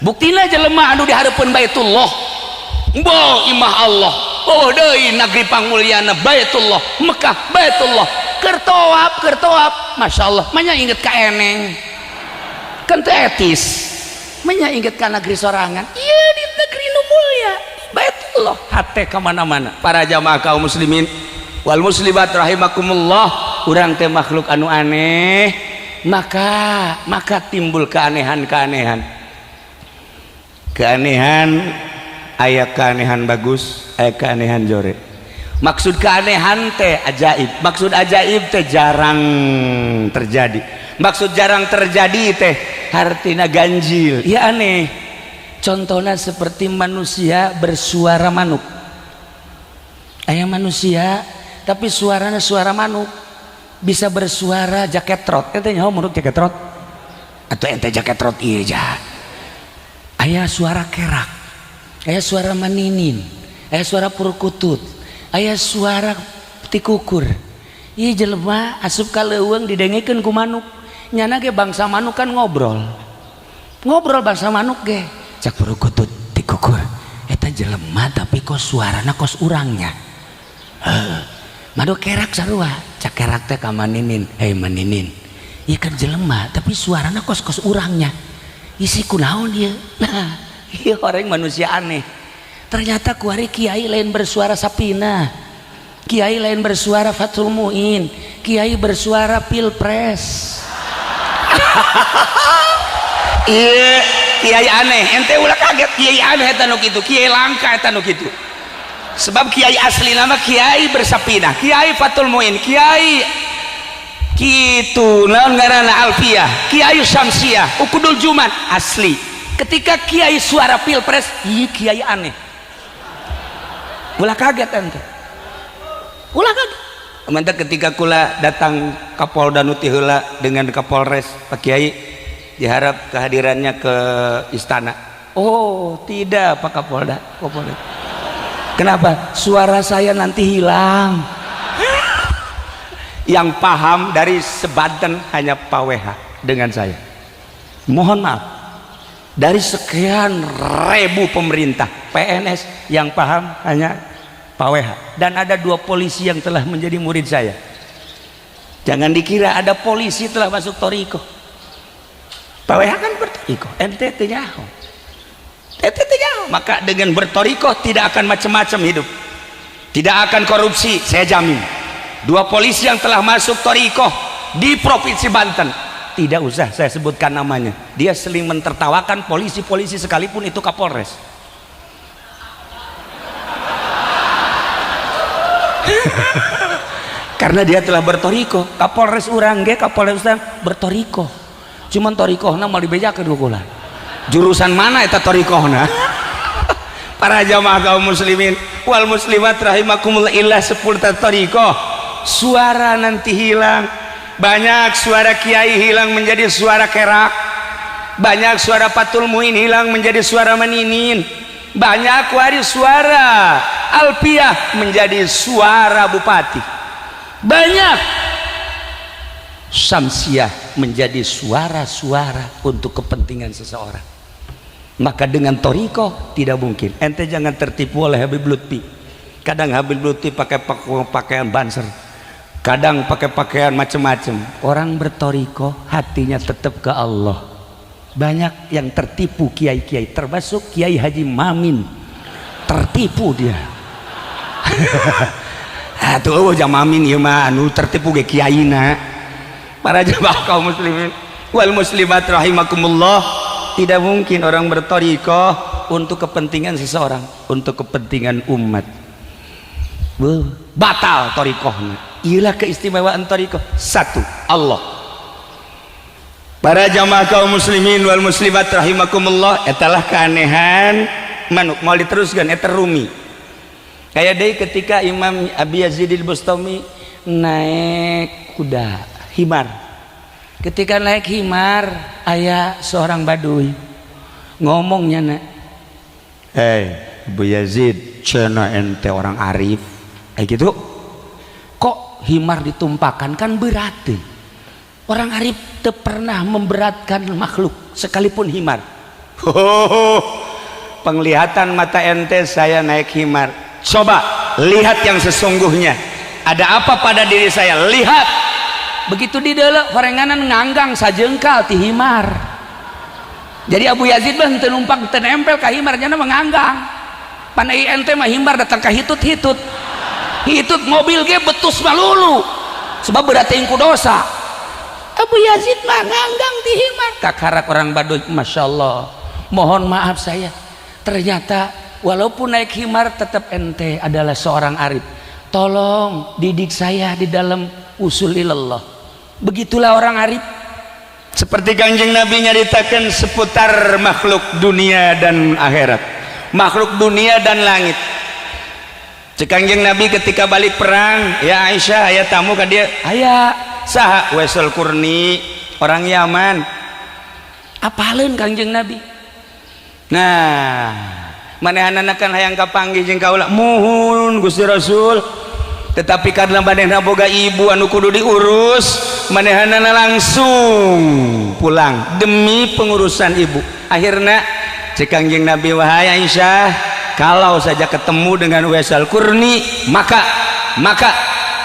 Buktina jelema anu di hareupeun Baitullah. Bo imah Allah. Oh deui negeri pangmulyana Baitullah, Mekah Baitullah. Keur tawaf, keur tawaf. Masya Allah, manya inget ka eneng. Kan teu etis. Manya inget ka negeri sorangan. Iya di negeri nu mulia, Baitullah. Hate ka mana-mana. Para jamaah kaum muslimin wal muslimat rahimakumullah, urang teh makhluk anu aneh, maka timbul keanehan-keanehan. Keanehan aya keanehan bagus, aya keanehan jore. Maksud keanehan teh ajaib, maksud ajaib teh jarang terjadi. Maksud jarang terjadi teh hartina ganjil, ya aneh. Contohnya seperti manusia bersuara manuk. Aya manusia tapi suaranya suara manuk, bisa bersuara jaket trot. Ente nyaho manuk jaket trot? Atau ente jaket trot ieu ja. Aya suara kerak, aya suara maninin, aya suara purkutut, aya suara tikukur. Ieu jelema asup ka leuweung didengekeun ku manuk. Nyana ge bangsa manuk kan ngobrol. Ngobrol bangsa manuk ge. Cak purkutut tikukur. Eta jelema tapi kok suarana kos urangnya. Heuh. Madu kerak sarua. Cak kerak teh ka maninin, hei maninin. Ieu kan jelema tapi suarana kos-kos urangnya. Isi kunaon ieu? Nah, ieu orang manusia aneh. Ternyata kuari kiai lain bersuara Sapina, kiai lain bersuara Fathul Muin, kiai bersuara Pilpres. Iya, kiai aneh. Ente ulah kaget kiai aneh eta nu kitu, kiai langka eta nu kitu. Sebab kiai asli nama kiai bersapina, kiai Fathul Muin, kiai kitu naon ngaranna Alfiyah, kiai Syamsiah, Ukudul Jumat asli. Ketika kiai suara Pilpres, iya kiai aneh. Ulah kaget ente. Ulah kaget. Mantap ketika kula datang Kapolda nu ti heula dengan Kapolres, Pak Kiai diharap kehadirannya ke istana. Oh, tidak Pak Kapolda, Kapolda. Kenapa? Suara saya nanti hilang. Yang paham dari sebanten hanya Pak WH dengan saya. Mohon maaf. Dari sekian ribu pemerintah PNS yang paham hanya Pak WH, dan ada 2 polisi yang telah menjadi murid saya. Jangan dikira ada polisi telah masuk toriko. Pak WH kan bertoriko, ente teu nyaho. Ente teu nyaho. Maka dengan bertoriko tidak akan macam-macam hidup, tidak akan korupsi, saya jamin. 2 polisi yang telah masuk toriko di Provinsi Banten, tidak usah saya sebutkan namanya, dia sering mentertawakan polisi-polisi sekalipun itu Kapolres. Karena dia telah bertoriko. Kapolres urang ge, Kapolres urang bertoriko, cuman torikohna mau dibejakeun ku kula. Jurusan mana eta torikohna? Para jamaah kaum muslimin wal muslimat rahimakumullah, ilah sepuluh thoriqoh, suara nanti hilang. Banyak suara kiai hilang menjadi suara kerak, banyak suara Fathul Muin hilang menjadi suara meninin, banyak waris suara Alpiah menjadi suara bupati, banyak Samsiah menjadi suara-suara untuk kepentingan seseorang. Maka dengan thoriqoh tidak mungkin. Ente jangan tertipu oleh Habib Lutfi. Kadang Habib Lutfi pakai pakaian Banser, kadang pakai pakaian macam-macam. Orang berthoriqoh hatinya tetap ke Allah. Banyak yang tertipu kiai-kiai, termasuk Kiai Haji Mamin tertipu dia. Atuh, oh, Mamin ieu mah anu tertipu ge kiaina. Para jemaah kaum muslimin wal muslimat rahimakumullah, tidak mungkin orang berthoriqoh untuk kepentingan seseorang, untuk kepentingan umat. Batal thoriqohnya. Ialah keistimewaan thoriqoh, satu Allah. Para jamaah kaum muslimin wal muslimat rahimakumullah, etalah keanehan manuk. Mau diteruskan eta Rumi kayak deh ketika Imam Abi Yazid al-Bustami naik kuda himar. Ketika naik himar, aya seorang baduy ngomongnya, "Nak, hei Abu Yazid, cenah ente orang arif kayak gitu, kok himar ditumpakan? Kan berat. Orang arif tak pernah memberatkan makhluk sekalipun himar. Oh, penglihatan mata ente saya naik himar. Coba lihat yang sesungguhnya, ada apa pada diri saya, lihat." Begitu di dalam horenganan nganggang sajengkal ti himar. Jadi Abu Yazid mah henteu numpak, teu nempel ka himar, nya menganggang. Pan ente mah himar datang ka hitut-hitut hitut, mobil ge betus malulu sebab berarti ku dosa. Abu Yazid mah nganggang ti himar. Kakarak orang Baduy, "Masya Allah, mohon maaf saya, ternyata walaupun naik himar tetap ente adalah seorang arif. Tolong didik saya di dalam usul ilallah." Begitulah orang arif. Seperti Kanjeng Nabi nyaritakan seputar makhluk dunia dan akhirat, makhluk dunia dan langit. Cek Kanjeng Nabi ketika balik perang, "Ya Aisyah, aya tamu ka dieu." "Aya, saha?" "Waisul Qurni, orang Yaman." Apaleun Kanjeng Nabi? Nah, manehanana kan hayang kapanggih jeung kaula. "Muhun, Gusti Rasul." Tetapi karena manehna boga ibu anu kudu diurus, manehanana langsung pulang demi pengurusan ibu. Akhirnya cek Kanjeng Nabi, "Wahai Aisyah, kalau saja ketemu dengan Uwaisul Qurni, maka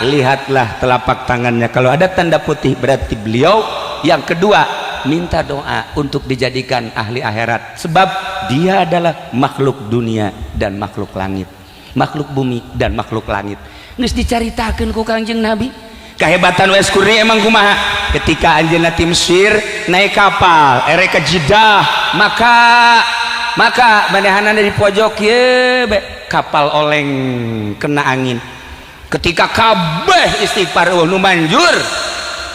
lihatlah telapak tangannya. Kalau ada tanda putih, berarti beliau." Yang kedua, minta doa untuk dijadikan ahli akhirat, sebab dia adalah makhluk dunia dan makhluk langit, makhluk bumi dan makhluk langit. Geus dicaritakeun ku Kangjeng Nabi kehebatan Uwais Qurni emang kumaha. Ketika anjeunna ti Mesir naik kapal erek ke Jeddah, maka manehanana di pojok ye be, kapal oleng kena angin. Ketika kabeh istighfar, oh nu manjur,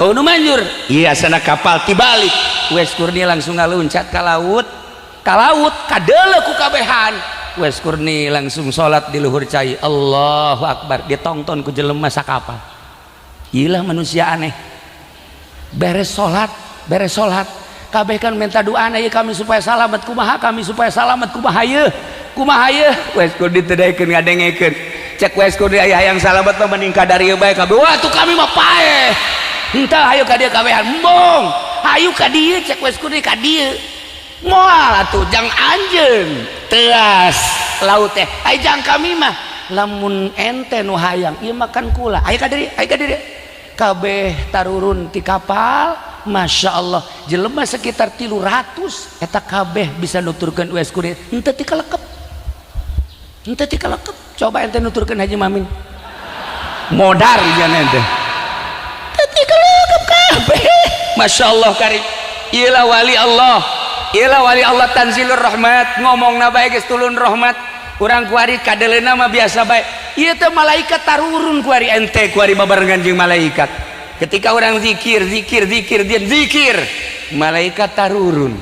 oh nu manjur, iya sana kapal tibalik. Uwais Qurni langsung ngaluncat ka laut, ka laut kadeuleu ku kabehan. Uwais Qurni langsung salat di luhur cai, Allahu Akbar, ditonton ku jelema sakapal. Gila, manusia aneh. Beres salat, beres salat, kabeh kan minta doa ya, "Kami supaya salamet kumaha? Kami supaya salamet kumaha ye? Kumaha ye?" Uwais Qurni teu daekeun ngadengekeun. Cek Uwais Qurni, "Aya hayang salamet mah mending ka dieu bae kabeh." "Wah, tuh kami mah paeh." "Henteu, hayu ka dieu kabehan." "Embung, hayu ka dieu," cek Uwais Qurni, "ka dieu." "Moal atuh, jang anjeun teas laut teh, ai jang kami mah." "Lamun ente nu hayang ieu makan kula, ayo ka dieu, ayo ka dieu." Kabeh tarurun ti kapal. Masya Allah, jelema sekitar 300 eta kabeh bisa nuturkeun Uwais Qurni henteu ti kalekep, henteu ti kalekep. Coba ente nuturkeun Haji Mamin, modar jangan ente. Teu ti kalekep kabeh. Masya Allah karim. Iyalah wali Allah, iyalah wali Allah, tanzilur rahmat. Ngomong bae geus turun rahmat. Urang kuari kadeleuna mah biasa bae. Ieu teh malaikat tarurun kuari, ente kuari babarengan jeung malaikat. Ketika orang zikir, zikir, zikir, dia zikir, malaikat tarurun.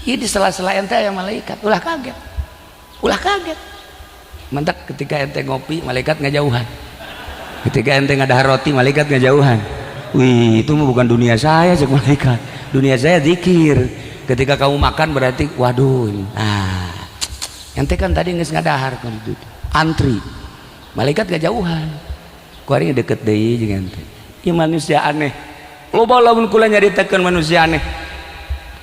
Ieu di sela-sela ente aya malaikat, ulah kaget. Ulah kaget. Mantap, ketika ente ngopi, malaikat ngajauhan. Ketika ente ngadahar roti, malaikat ngajauhan. Wih, itu mah bukan dunia saya, cek malaikat. Dunia saya zikir. Ketika kamu makan berarti, waduh, nah, ente kan tadi geus ngadahar antri. Malaikat ngajauhan. Kuari deket deui jeung ente. Ieu manusia aneh. Loba lamun kula nyaritakeun manusia aneh.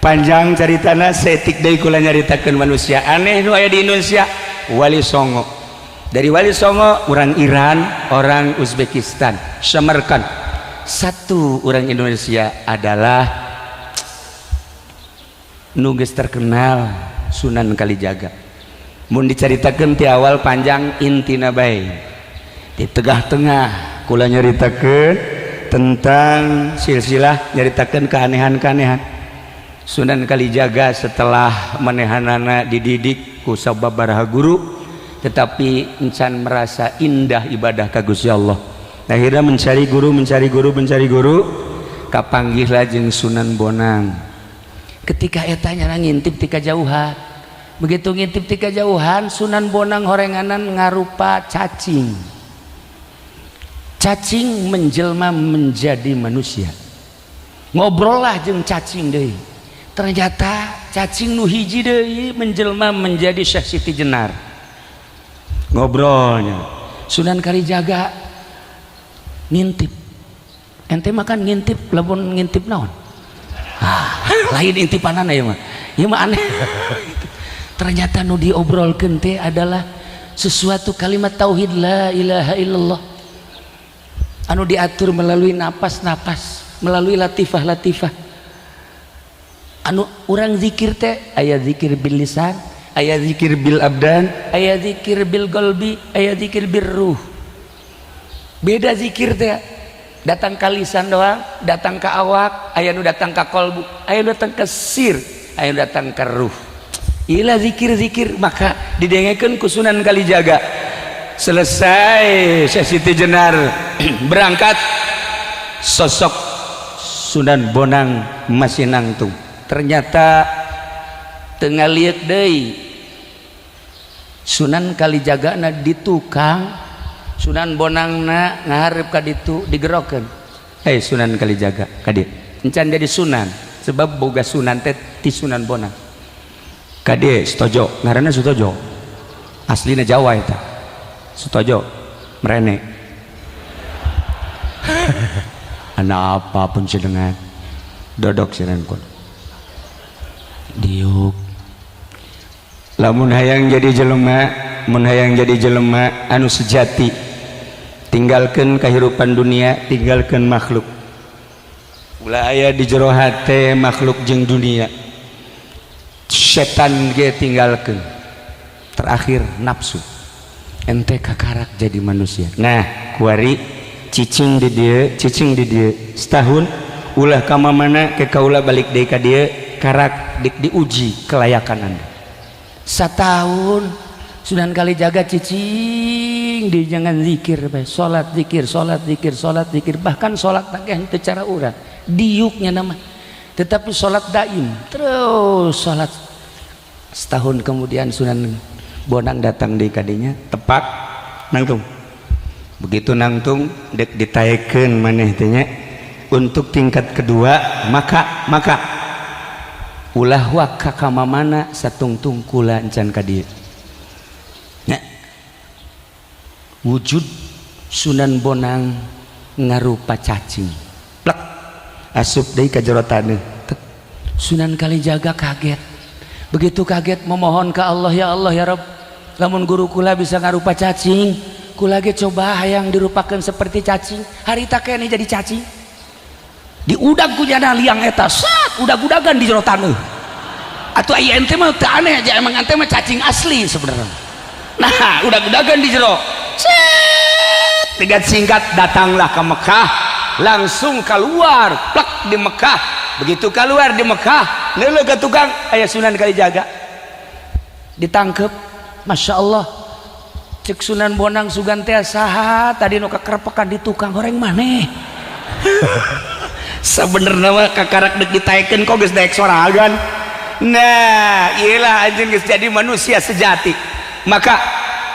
Panjang caritana, saeutik deui kula nyaritakeun manusia aneh nu aya di Indonesia, Wali Songo. Dari Wali Songo, orang Iran, orang Uzbekistan, Samarkand. Satu orang Indonesia adalah nu geus terkenal, Sunan Kalijaga. Mun dicaritakeun ti awal panjang, intina bae. Di tengah-tengah kula nyaritakeun tentang silsilah, nyaritakeun keanehan-keanehan Sunan Kalijaga. Setelah manehanana dididik ku sababaraha guru, tetapi encan merasa indah ibadah ka Gusti Allah. Akhirnya mencari guru, mencari guru, mencari guru, kapanggihlah jeung Sunan Bonang. Ketika etanya ngintip ti kajauhan, begitu ngintip ti kajauhan, Sunan Bonang horenganan ngarupa cacing. Cacing menjelma menjadi manusia, ngobrol lah jeung cacing deui. Ternyata cacing nu hiji deui menjelma menjadi Syekh Siti Jenar. Ngobrolnya, Sunan Kalijaga ngintip. Ente makan ngintip, lamun ngintip naon? Ah, lain intipanan ya mah, ya mah aneh. Ternyata nu diobrolkeun teh adalah sesuatu kalimat tauhid, la ilaha illallah, anu diatur melalui napas-napas, melalui latifah-latifah. Anu urang zikir teh aya zikir bil lisan, aya zikir bil abdan, aya zikir bil qalbi, aya zikir bil ruh. Beda zikir teh, datang ke lisan doang, datang ke awak, aya nu datang ke kolbu, aya nu datang ke sir, aya nu datang ke ruh. Ila zikir-zikir, maka didengekeun ku Sunan Kalijaga. Selesai Syekh Siti Jenar berangkat, sosok Sunan Bonang masih nangtung. Ternyata tengah lihat deui, Sunan Kalijaga na di tukang, Sunan Bonangna ngaharep ka ditu, digerokeun, "Hei Sunan Kalijaga, ka dieu." Encan jadi Sunan, sebab boga Sunan teh ti Sunan Bonang. "Ka dieu, Sutojo." Ngaranna Sutojo, aslina Jawa eta. Sutojo merene. Anak apapun dengan dodok sirenkun diuk. Lamun hayang jadi jelema, mun hayang jadi jelema anu sejati, tinggalkan kehidupan dunia, tinggalkan makhluk. Ulah aya di jero hate makhluk jeung dunia. Setan ge tinggalkan, terakhir nafsu. Ente kakarak jadi manusia. Nah, kuari cicing di dieu, cicing di dieu setahun, ulah ka mana ke kaula, balik deui ka dieu, karak diuji kelayakan anda. Setahun Sunan Kalijaga cicing di, jangan zikir bae, salat zikir, salat zikir, salat zikir. Bahkan salat teh henteu cara urang diuknya nama, tetapi salat daim terus salat. Setahun kemudian Sunan Bonang datang di kadinya, tepak, nangtung. Begitu nangtung, dek ditaekeun maneh teh nya untuk tingkat kedua. Maka ulah waka ka mana satungtung kula encan ka dieu nya. Wujud Sunan Bonang ngarupa cacing, plek, asup deui ka jero taneuh. Tek. Sunan Kalijaga kaget. Begitu kaget, memohon ke Allah, "Ya Allah, ya Rabb, lamun guru kula bisa ngarupa cacing, kula ge coba hayang dirupakan seperti cacing." Harita kene jadi cacing, diudag ku jana liang eta, sat, udag-udagan di jero taneuh. Atuh aya ente mah teu aneh aja, emang ente mah cacing asli sebenarnya. Nah, udag-udagan di jero set. Dengan singkat, datanglah ke Mekah, langsung keluar plak di Mekah. Begitu keluar di Mekah, neuleuh ke tukang, aya Sunan Kalijaga, ditangkep. Masya Allah, cek Sunan Bonang, "Sugan teh saha tadi nu kakerepekan di tukang goreng maneh?" Sebenarnya mah kakarak dek ditaekeun, kok geus daek sorangan. Nah, iyalah, anjeun geus jadi manusia sejati. Maka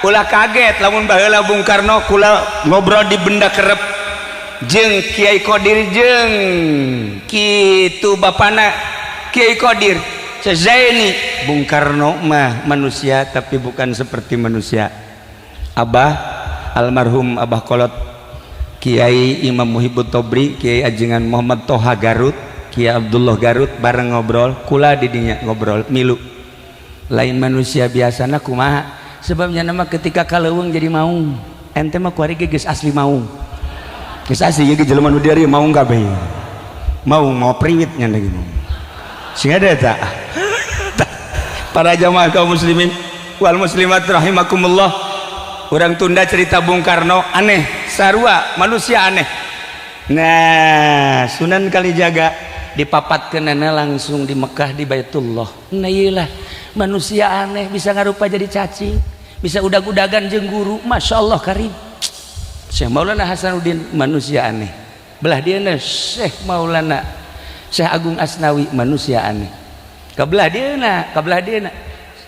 ulah kaget lamun baheula Bung Karno kula ngobrol di benda kerep jeung Kiai Qadir jeung kitu bapana Kiai Qadir Zaini. Bung Karno mah manusia, tapi bukan seperti manusia. Abah almarhum Abah Kolot, Kiai Imam Muhibbut Tobri, Kiai Ajengan Muhammad Toha Garut, Kiai Abdullah Garut bareng ngobrol kula didinya, ngobrol milu lain manusia biasana. Kumaha sebabnya? Nama ketika kaleuweung jadi maung. Ente mah kuari ge geus asli maung, geus asli ge jelema nu dieu maung kabeh, maung mau priwit nya lagi maung sing ada tak. Para jamaah kaum muslimin wal muslimat rahimakumullah, orang tunda cerita Bung Karno aneh, sarua manusia aneh. Nah, Sunan Kalijaga dipapatkeunana langsung di Mekah, di Baitullah. Nah, iyalah manusia aneh, bisa ngarupa jadi cacing, bisa udag-udagan jeung guru. Masya Allah karim. Syekh Maulana Hasanuddin manusia aneh, belah dia Syekh Maulana Syekh Agung Asnawi manusia aneh, kabelah dia kabelah dia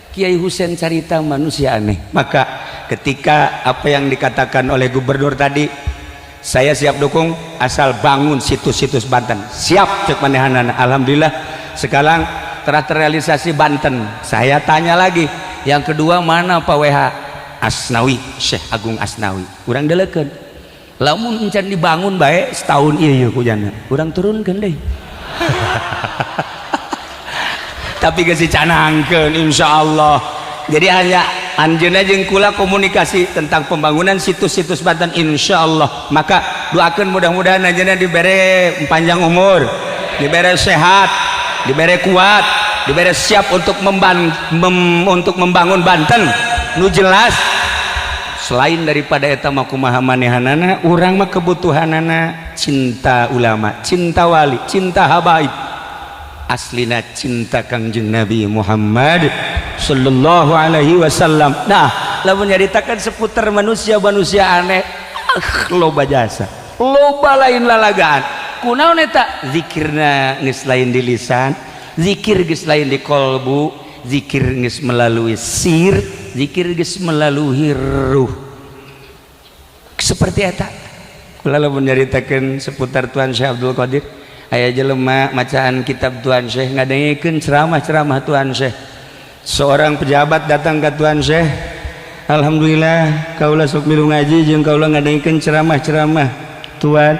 Kiai Husein Carita manusia aneh. Maka ketika apa yang dikatakan oleh gubernur tadi, saya siap dukung asal bangun situs-situs Banten, siap cek manehanana. Alhamdulillah sekarang telah terrealisasi Banten. Saya tanya lagi yang kedua, mana Pak WH Asnawi, Syekh Agung Asnawi? Urang delekeun lamun encan dibangun baik setahun, iya iya kujana urang turunkan deh. Tapi geus dicanangkeun, insyaallah. Jadi hanya anjeunna jeung kula komunikasi tentang pembangunan situs-situs Banten, insyaallah. Maka doakeun mudah-mudahan anjeunna dibere panjang umur, dibere sehat, dibere kuat, dibere siap untuk membangun Banten nu jelas. Selain daripada eta mah, kumaha manehanana urang mah kebutuhanana cinta ulama, cinta wali, cinta habaib, aslina cinta Kangjeng Nabi Muhammad sallallahu alaihi wasallam. Nah, lamun nyaritakan seputar manusia-manusia aneh, ah, loba jasa, loba lain lalagaan. Kunaon eta? Zikirna geus lain di lisan, zikir geus lain di kolbu, zikir geus melalui sir, zikir geus melalui ruh. Seperti eta kula lamun nyaritakeun seputar Tuan Syekh Abdul Qadir. Aya jelema macaan kitab Tuan Syekh, ngadengekeun ceramah-ceramah Tuan Syekh. Seorang pejabat datang ke Tuan Syekh, "Alhamdulillah kaula sok milu ngaji jeung kaula ngadengekeun ceramah-ceramah Tuan."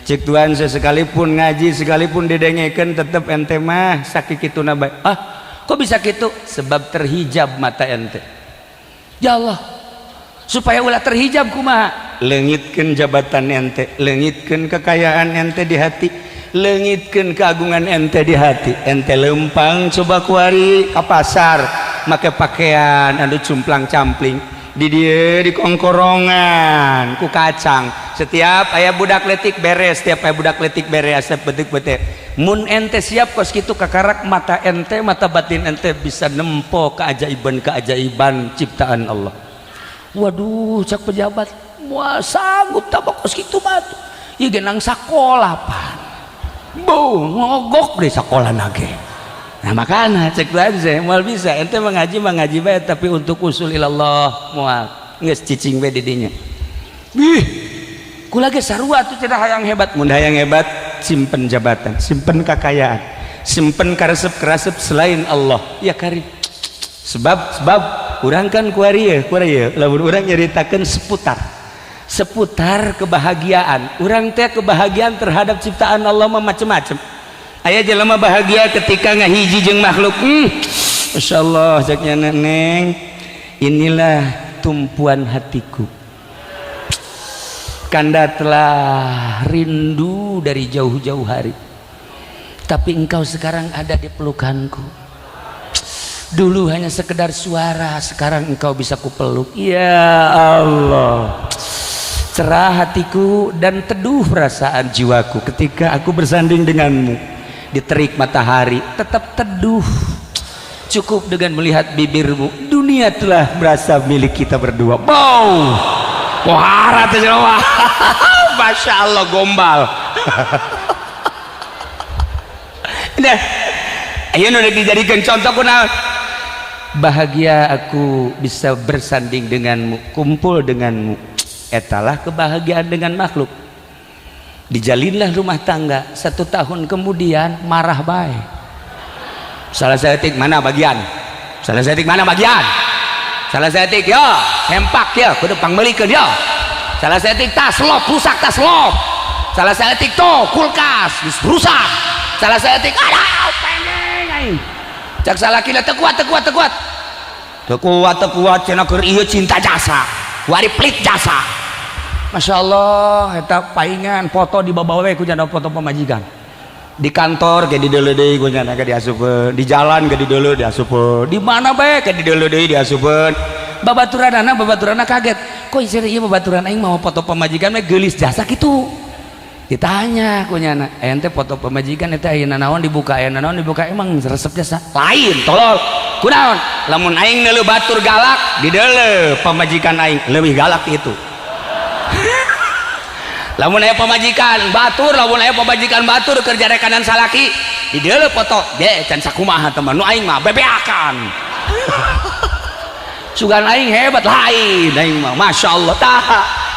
Cek Tuan Syekh, "Sekalipun ngaji, sekalipun didengekeun, tetep ente mah sakikituna bae." "Ah, kok bisa gitu?" "Sebab terhijab mata ente." "Ya Allah, supaya ulah terhijab kumaha?" "Leungitkeun jabatan ente, leungitkeun kekayaan ente di hati, leungitkeun keagungan ente di hati. Ente lempang coba kuari ke pasar make pakaian anu cumplang campling, di dieu di kongkorongan ku kacang. Setiap aya budak letik beres, setiap aya budak letik beres, setiap betik betik. Mun ente siap kos kitu, kakarak mata ente, mata batin ente bisa nempo keajaiban keajaiban ciptaan Allah." "Waduh," cak pejabat, "moal sanggup tak kos kitu mah tuh. Ieu ge nang sakola pan bu ngogok deh sakola nage." Nah, makana cek saya, moal bisa ente mengaji mengaji bae, tapi untuk usul ilallah moal, geus cicing bae di dinya. Ih, kula ge sarua tuh, tidak hayang hebat. Mun hayang hebat, simpen jabatan, simpen kekayaan, simpen karesep-karesep selain Allah ya karim. Sebab sebab urang kan kuari ya, kuari ya, lamun urang nyaritakeun seputar seputar kebahagiaan urang teh, kebahagiaan terhadap ciptaan Allah mah macem-macem. Aya jelema bahagia ketika ngahiji jeung makhluk. Masya Allah, ceknya, "Neng, inilah tumpuan hatiku. Kanda telah rindu dari jauh-jauh hari, tapi engkau sekarang ada di pelukanku. Dulu hanya sekedar suara, sekarang engkau bisa kupeluk. Ya Allah, cerah hatiku dan teduh perasaan jiwaku ketika aku bersanding denganmu. Di terik matahari tetap teduh, cukup dengan melihat bibirmu, dunia telah berasa milik kita berdua." Wow, wah, masya Allah, gombal. Nah, ayo nu dijadikan contoh kunaon? Bahagia aku bisa bersanding denganmu, kumpul denganmu. Etalah kebahagiaan dengan makhluk. Dijalinlah rumah tangga, satu tahun kemudian marah bae. Salah saeutik mana bagian, salah saeutik mana bagian, salah saeutik ya sempak ya kudu pangmeulikeun ya, salah saeutik tas lop rusak, tas lop, salah saeutik tuh kulkas rusak, salah saeutik ada pengen aing. Cak salaki teu kuat, teu kuat, teu kuat, teu kuat, teu kuat cenah, keur ieu cinta jasa, wari pelit jasa. Masya Allah, eta paingan foto di bawa we ku janda, foto pamajikan. Di kantor ge dideuleu deui ku nyana, ge diasupeun, di jalan ge dideuleu diasupeun, di mana bae ge dideuleu deui diasupeun. Babaturanana, babaturanna kaget, kok isih ieu babaturan aing mau foto pamajikan mah geulis jasa kitu. Ditanya ku nyana, ente foto pamajikan eta aya naon dibuka, aya naon dibuka, emang resep jasa? Lain, tolol. Kunaon? Lamun aing neuleu batur galak, dideuleu pamajikan aing leuwih galak itu. Lamun aya pamajikan batur, lamun aya pamajikan batur kerja rekanan salaki, dideuleu foto ge can sakumaha teman nu aing mah bebeakan, sugan aing hebat. Lain, aing mah Masya Allah. Tah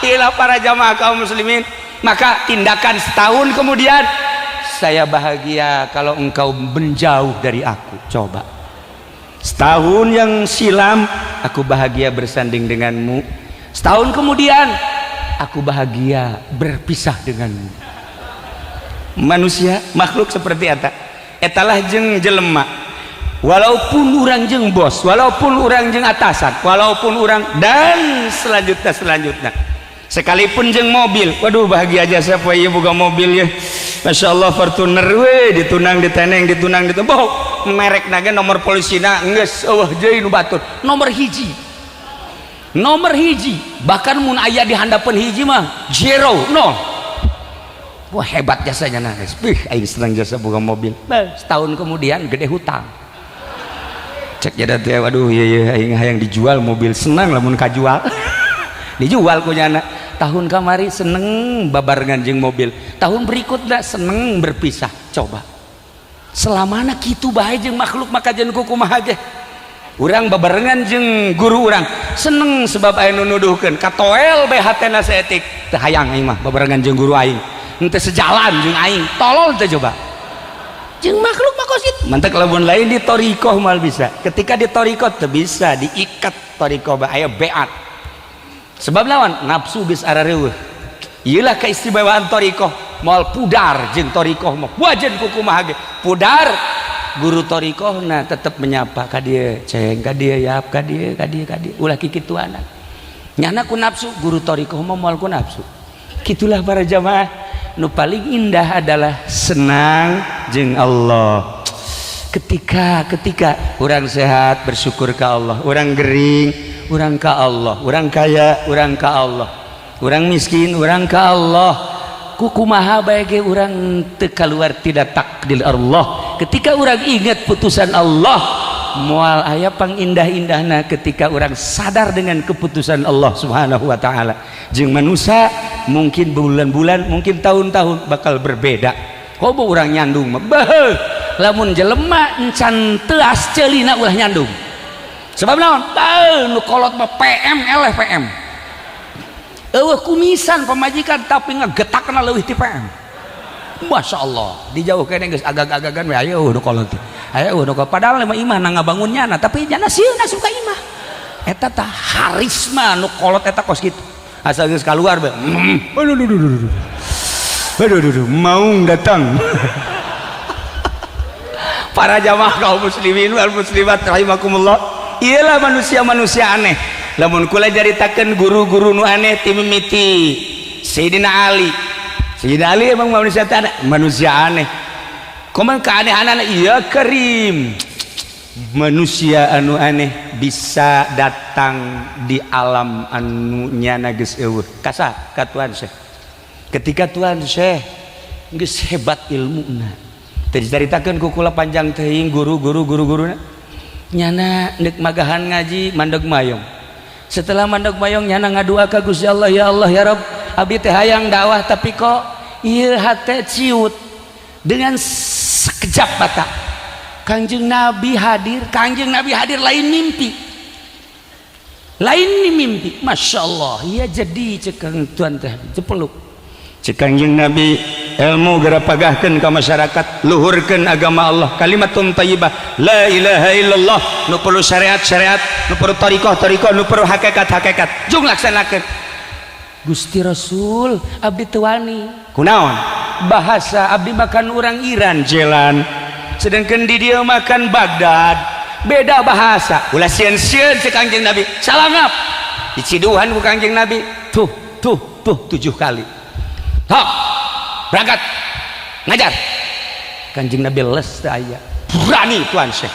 ilah para jamaah kaum muslimin, maka tindakan setahun kemudian, saya bahagia kalau engkau menjauh dari aku. Coba, setahun yang silam aku bahagia bersanding denganmu, setahun kemudian aku bahagia berpisah denganmu. Manusia, makhluk seperti eta. Etalah jeng jelema, walaupun orang jeng bos, walaupun orang jeng atasan, walaupun orang dan selanjutnya selanjutnya, sekalipun jeng mobil. Waduh, bahagia aja siapa iya buka mobil ya, Masya Allah, Fortuner we, ditunang diteneng, ditunang ditunang, boh merek naga, nomor polisina geus eueuh deui nu batur nomor hiji, nomor hiji, bahkan mun aya di handapeun hiji mah zero, nol. Wah, hebat jasanya. Nah, bih aing senang jasa buka mobil. Bah, setahun kemudian gede hutang. Cek jada teh, waduh, iya iya, aing hayang dijual mobil, senang lamun kajual. Dijual ku nyana. Tahun kamari seneng babarengan jeung mobil, tahun berikutnya seneng berpisah. Coba, selamana kitu bae jeung makhluk. Maka jeung kumaha ge urang babarengan jeung guru urang seneng, sebab aya nu nuduhkeun katoel bae hatena saeutik, teu hayang aing mah babarengan jeung guru aing, henteu sejalan jeung aing. Tolol teh? Coba, jeung makhluk mah kos kitu. Mantak lamun lain di thoriqoh mal bisa, ketika di thoriqoh teu bisa diikat. Thoriqoh bae aya beat, sebab lawan nafsu geus arareuweuh. Ieulah keistimewaan thoriqoh, moal pudar jeung thoriqoh mah, wajan kumaha ge pudar. Guru thoriqoh na tetep menyapa ka dieu, ceng ka dieu, yap ka dieu, ka dieu, ka dieu, ulah kikituanan. Nyana ku nafsu, guru thoriqoh mah moal ku nafsu. Kitulah para jamaah, nu paling indah adalah senang jeung Allah. Ketika ketika orang sehat, bersyukur ke Allah, orang gering, orang ke Allah, orang kaya, orang ke Allah, orang miskin, orang ke Allah. Kukumaha bae ge urang teu keluar tidak takdir Allah. Ketika orang ingat putusan Allah, moal aya pangindah-indahna ketika orang sadar dengan keputusan Allah Subhanahu wa taala. Jeung manusia mungkin bulan-bulan, mungkin tahun-tahun bakal berbeda. Komo urang nyandung mah, beuh, lamun jelema encan teuas ceulina ulah nyandung. Sebab naon? Beuh, nu kolot mah PM eleh PM, eueuh kumisan pamajikan tapi ngegetakna leuwih ti PM. Masya Allah, dijauh kene geus agag-agagan we, ayo nu kolot teh, ayo nu kolot, padahal mah imah na ngabangun nyana, tapi nyana sieun asup ka imah eta. Tah, harisma nu kolot eta kos kitu, asal geus kaluar bae, aduh aduh aduh aduh aduh aduh, maung datang. Para jamaah kaum muslimin wal muslimat rahimakumullah, iyalah manusia-manusia aneh. Lamun kula caritakeun guru-guru nu aneh ti mimiti Sayyidina Ali. Sayyidina Ali emang manusia tanah, manusia aneh. Kumaha keanehanan? Iya karim, manusia anu aneh bisa datang di alam anu nyana geus eueuh. Kasa ka Tuan Syekh, ketika Tuan Syekh geus hebat ilmuna, teu dicaritakeun ku kula panjang teuing. Guru-guru guru-guruna nyana neuk magahan ngaji, mandeg mayong. Setelah mandeg mayong, nyana ngadua ka Gusti Allah, ya Allah, ya Rabb, abdi teh hayang dakwah, tapi kok ieu hate ciut. Dengan sekejap mata Kangjeng Nabi hadir, Kangjeng Nabi hadir, lain mimpi, lain ni mimpi. Masya Allah ya. Jadi cek tuan teh cepeluk, cek Kangjeng Nabi, ilmu geura pagahkeun ka masyarakat, luhurkeun agama Allah, kalimatun thayyibah, la ilaha illallah. Nu perlu syariat syariat, nu perlu thariqah thariqah, nu perlu hakikat hakikat, jung laksanakeun. Gusti Rasul, abdi teu wani. Kunaon? Bahasa abdi makan orang Iran jelan, sedangkan di dia makan Baghdad, beda bahasa. Ulah sieun-sieun, cek Kangjeng Nabi. Salangap diciduhan ku Kangjeng Nabi, tuh tuh tuh, tujuh kali. Hok, berangkat ngajar. Kanjeng Nabi les teu aya. Berani tuan Syekh.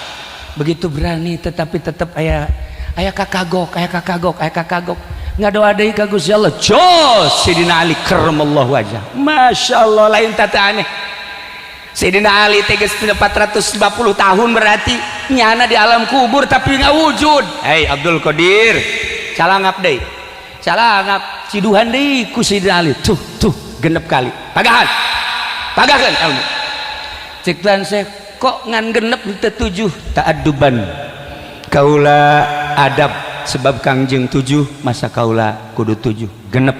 Begitu berani, tetapi tetap aya aya kakagok, aya kakagok, aya kakagok. Ngadoa deui ka Gusti Allah. Jos Sidina Ali karramallahu wajah. Masya Allah, lain tata aneh. Sayyidina Ali teh geus 450 tahun, berarti nyana di alam kubur tapi nggak wujud. Hei Abdul Qadir, calangap deui, calangap, ciduhan deui ku Sayyidina Ali, tuh tuh, genep kali. Pagahan, pagahan ilmu. Cek tuan saya, kok ngan genep teu tujuh? Ta'adduban, kaula adab, sebab Kangjeng tujuh, masa kaula kudu tujuh, genep.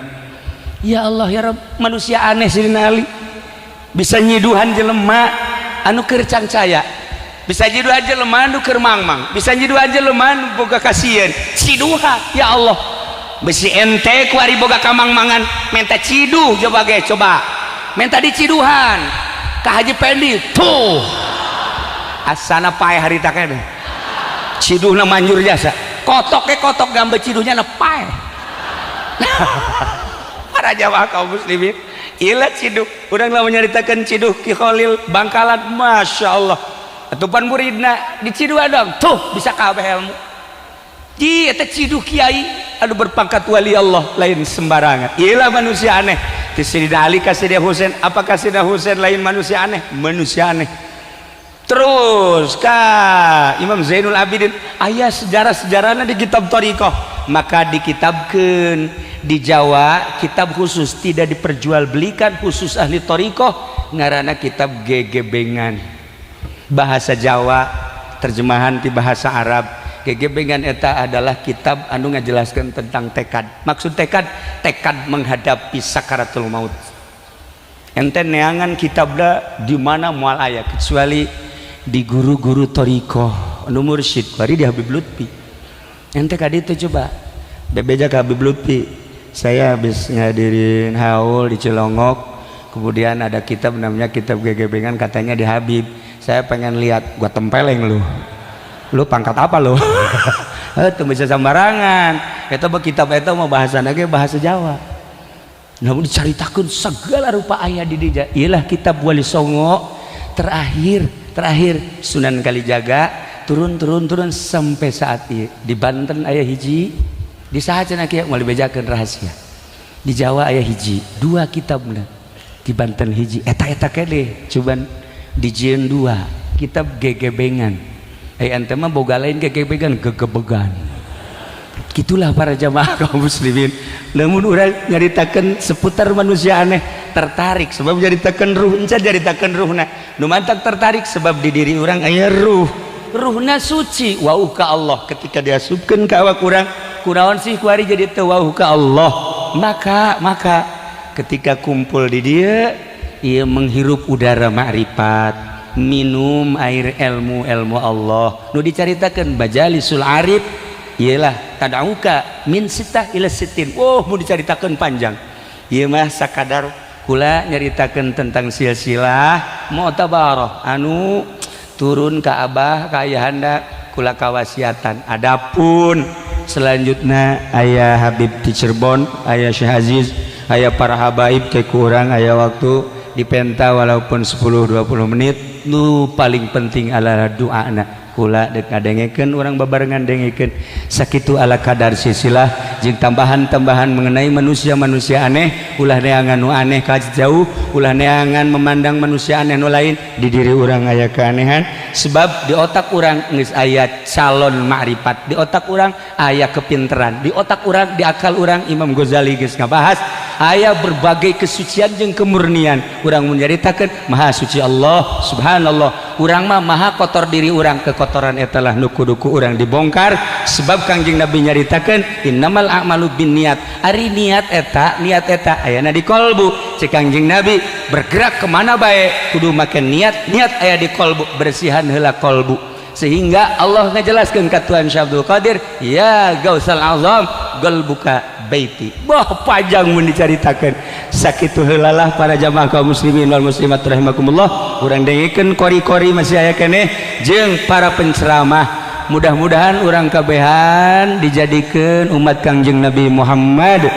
Ya Allah ya Rabb, manusia aneh Sayyidina Ali, bisa nyiduhan jelema anu keur cangcaya, bisa nyiduhan jelema anu keur mangmang, bisa nyiduhan jelema anu boga kasieun. Ciduha, ya Allah, besi ente kuari boga kamangmangan minta ciduh. Coba ge, coba minta diciduhan ka Haji Pendi tuh, asana paeh harita keneh. Ciduhna manjur jasa, kotok ke kotok gambar ciduhnya na paeh. Para jamaah kaum muslimin, ilah ciduh. Urang lah menyeritakan ciduh Ki Khalil Bangkalan, Masya Allah, atupan muridna diciduhan dong tuh bisa kabeh ilmu. Ji eta ciduh kiai anu berpangkat wali Allah, lain sembarangan. Ilah manusia aneh ti Sayyidina Ali ka Sayyidina Husain. Apakah Sayyidina Husain lain manusia aneh? Manusia aneh. Terus ka Imam Zainul Abidin, aya sejarah-sejarahnya di kitab thariqah, maka dikitabkeun di Jawa kitab khusus, tidak diperjualbelikan, khusus ahli thariqah, ngaranna kitab Gegebengan, bahasa Jawa terjemahan di bahasa Arab. Gegebengan eta adalah kitab anu ngajelaskan tentang tekad. Maksud tekad, tekad menghadapi sakaratul maut. Ente neangan kitabna di mana moal aya, kecuali di guru-guru thariqah anu mursyid, bari di Habib Lutfi. Ente kadi itu coba bebeja ke Habib Lutfi, saya habis ngadirin haul di Cilongok, kemudian ada kitab namanya kitab Gegebengan, katanya di Habib, saya pengen lihat. Gua tempeleng lu. Lu pangkat apa lu? Eh, itu bisa sembarangan itu kitab itu mau bahasa lagi bahasa Jawa, namun diceritakan segala rupa ayat di dia. Ialah kitab Wali Songo terakhir, terakhir Sunan Kalijaga, turun turun turun sampai saat ini. Di Banten aya hiji, di saat cenah kieu moal dibejakeun rahasia. Di Jawa aya hiji dua kitabna, di Banten hiji, eta eta kene cuman dijieun dua kitab Gegebengan. Eh, ente mah boga lain gegebegan, gegebegan. Gitulah para jamaah kaum muslimin. Namun urang nyaritakeun seputar manusia aneh, tertarik sebab nyaritakeun ruh, encan nyaritakeun ruhna. Nu mantak tertarik sebab di diri urang aya ruh. Ruhna suci, wauh ka Allah. Ketika diasupkeun ka awak urang, kunaon sih kuari jadi teu wauh ka Allah? Maka maka ketika kumpul di dia, ia menghirup udara ma'rifat, minum air ilmu ilmu Allah. Nu dicaritakeun majalisul arif ialah tad'uka min sitah ila sitin. Oh, mau dicaritakeun panjang. Ieu mah sakadar kula nyaritakeun tentang silsilah mu'tabarah anu turun ke abah ka ayahanda kula kawasiatan. Adapun selanjutnya ayah Habib di Cirebon, ayah Syekh Aziz, ayah para habaib, ke kurang ayah waktu dipenta walaupun 10-20 menit. Nu paling penting adalah doa kula dek ngadengekeun, urang babarengan dengekeun. Sakitu ala kadar silsilah jeung tambahan-tambahan mengenai manusia-manusia aneh. Ulah neangan nu aneh ka jauh, ulah neangan memandang manusia aneh nu lain. Di diri urang aya keanehan sebab di otak urang geus aya calon ma'rifat, di otak urang aya kepinteran, di otak urang, di akal urang, Imam Ghazali geus ngabahas, aya berbagai kesucian jeung kemurnian. Urang menyaritakeun maha suci Allah, subhanallah. Urang mah maha kotor diri urang. Kekotoran eta lah nu kudu ku urang dibongkar, sebab Kangjeng Nabi nyaritakeun innamal a'malu binniyat. Ari niat eta, niat eta ayana di kolbu. Cek Kangjeng Nabi, bergerak kemana bae kudu make niat. Niat aya di kolbu, bersihan heula kolbu, sehingga Allah ngajelaskeun ka Tuhan Syekh Abdul Qadir, ya Gausal Azam, qalbuka baiti. Bah, panjang mun dicaritakeun. Sakitu heula lah, para jamaah kaum muslimin wal muslimat rahimakumullah. Urang dengekeun kori-kori masih aya keneh jeung para penceramah. Mudah-mudahan urang kabehan dijadikeun umat Kangjeng Nabi Muhammad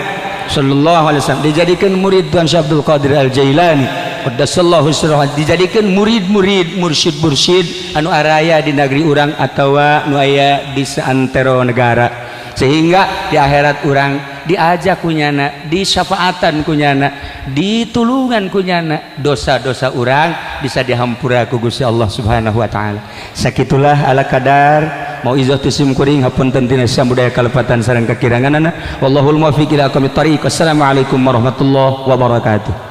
sallallahu alaihi wasallam, dijadikan murid Tuhan Syekh Abdul Qadir Al Jailani qaddasallahu sirrahu, dijadikan murid-murid mursyid-mursyid anu araya di negeri urang atawa nu aya di seantero negara, sehingga di akhirat urang diajak kunyana, disyafaatan kunyana, ditulungan kunyana, dosa-dosa urang bisa dihampura ku Gusti Allah Subhanahu wa taala. Sakitulah ala kadar mauizah ti sim kuring. Hapunten tina budaya kalepatan sareng kakiranganana. Wallahul muwaffiq ila aqwamit thariq. Wassalamualaikum warahmatullahi wabarakatuh.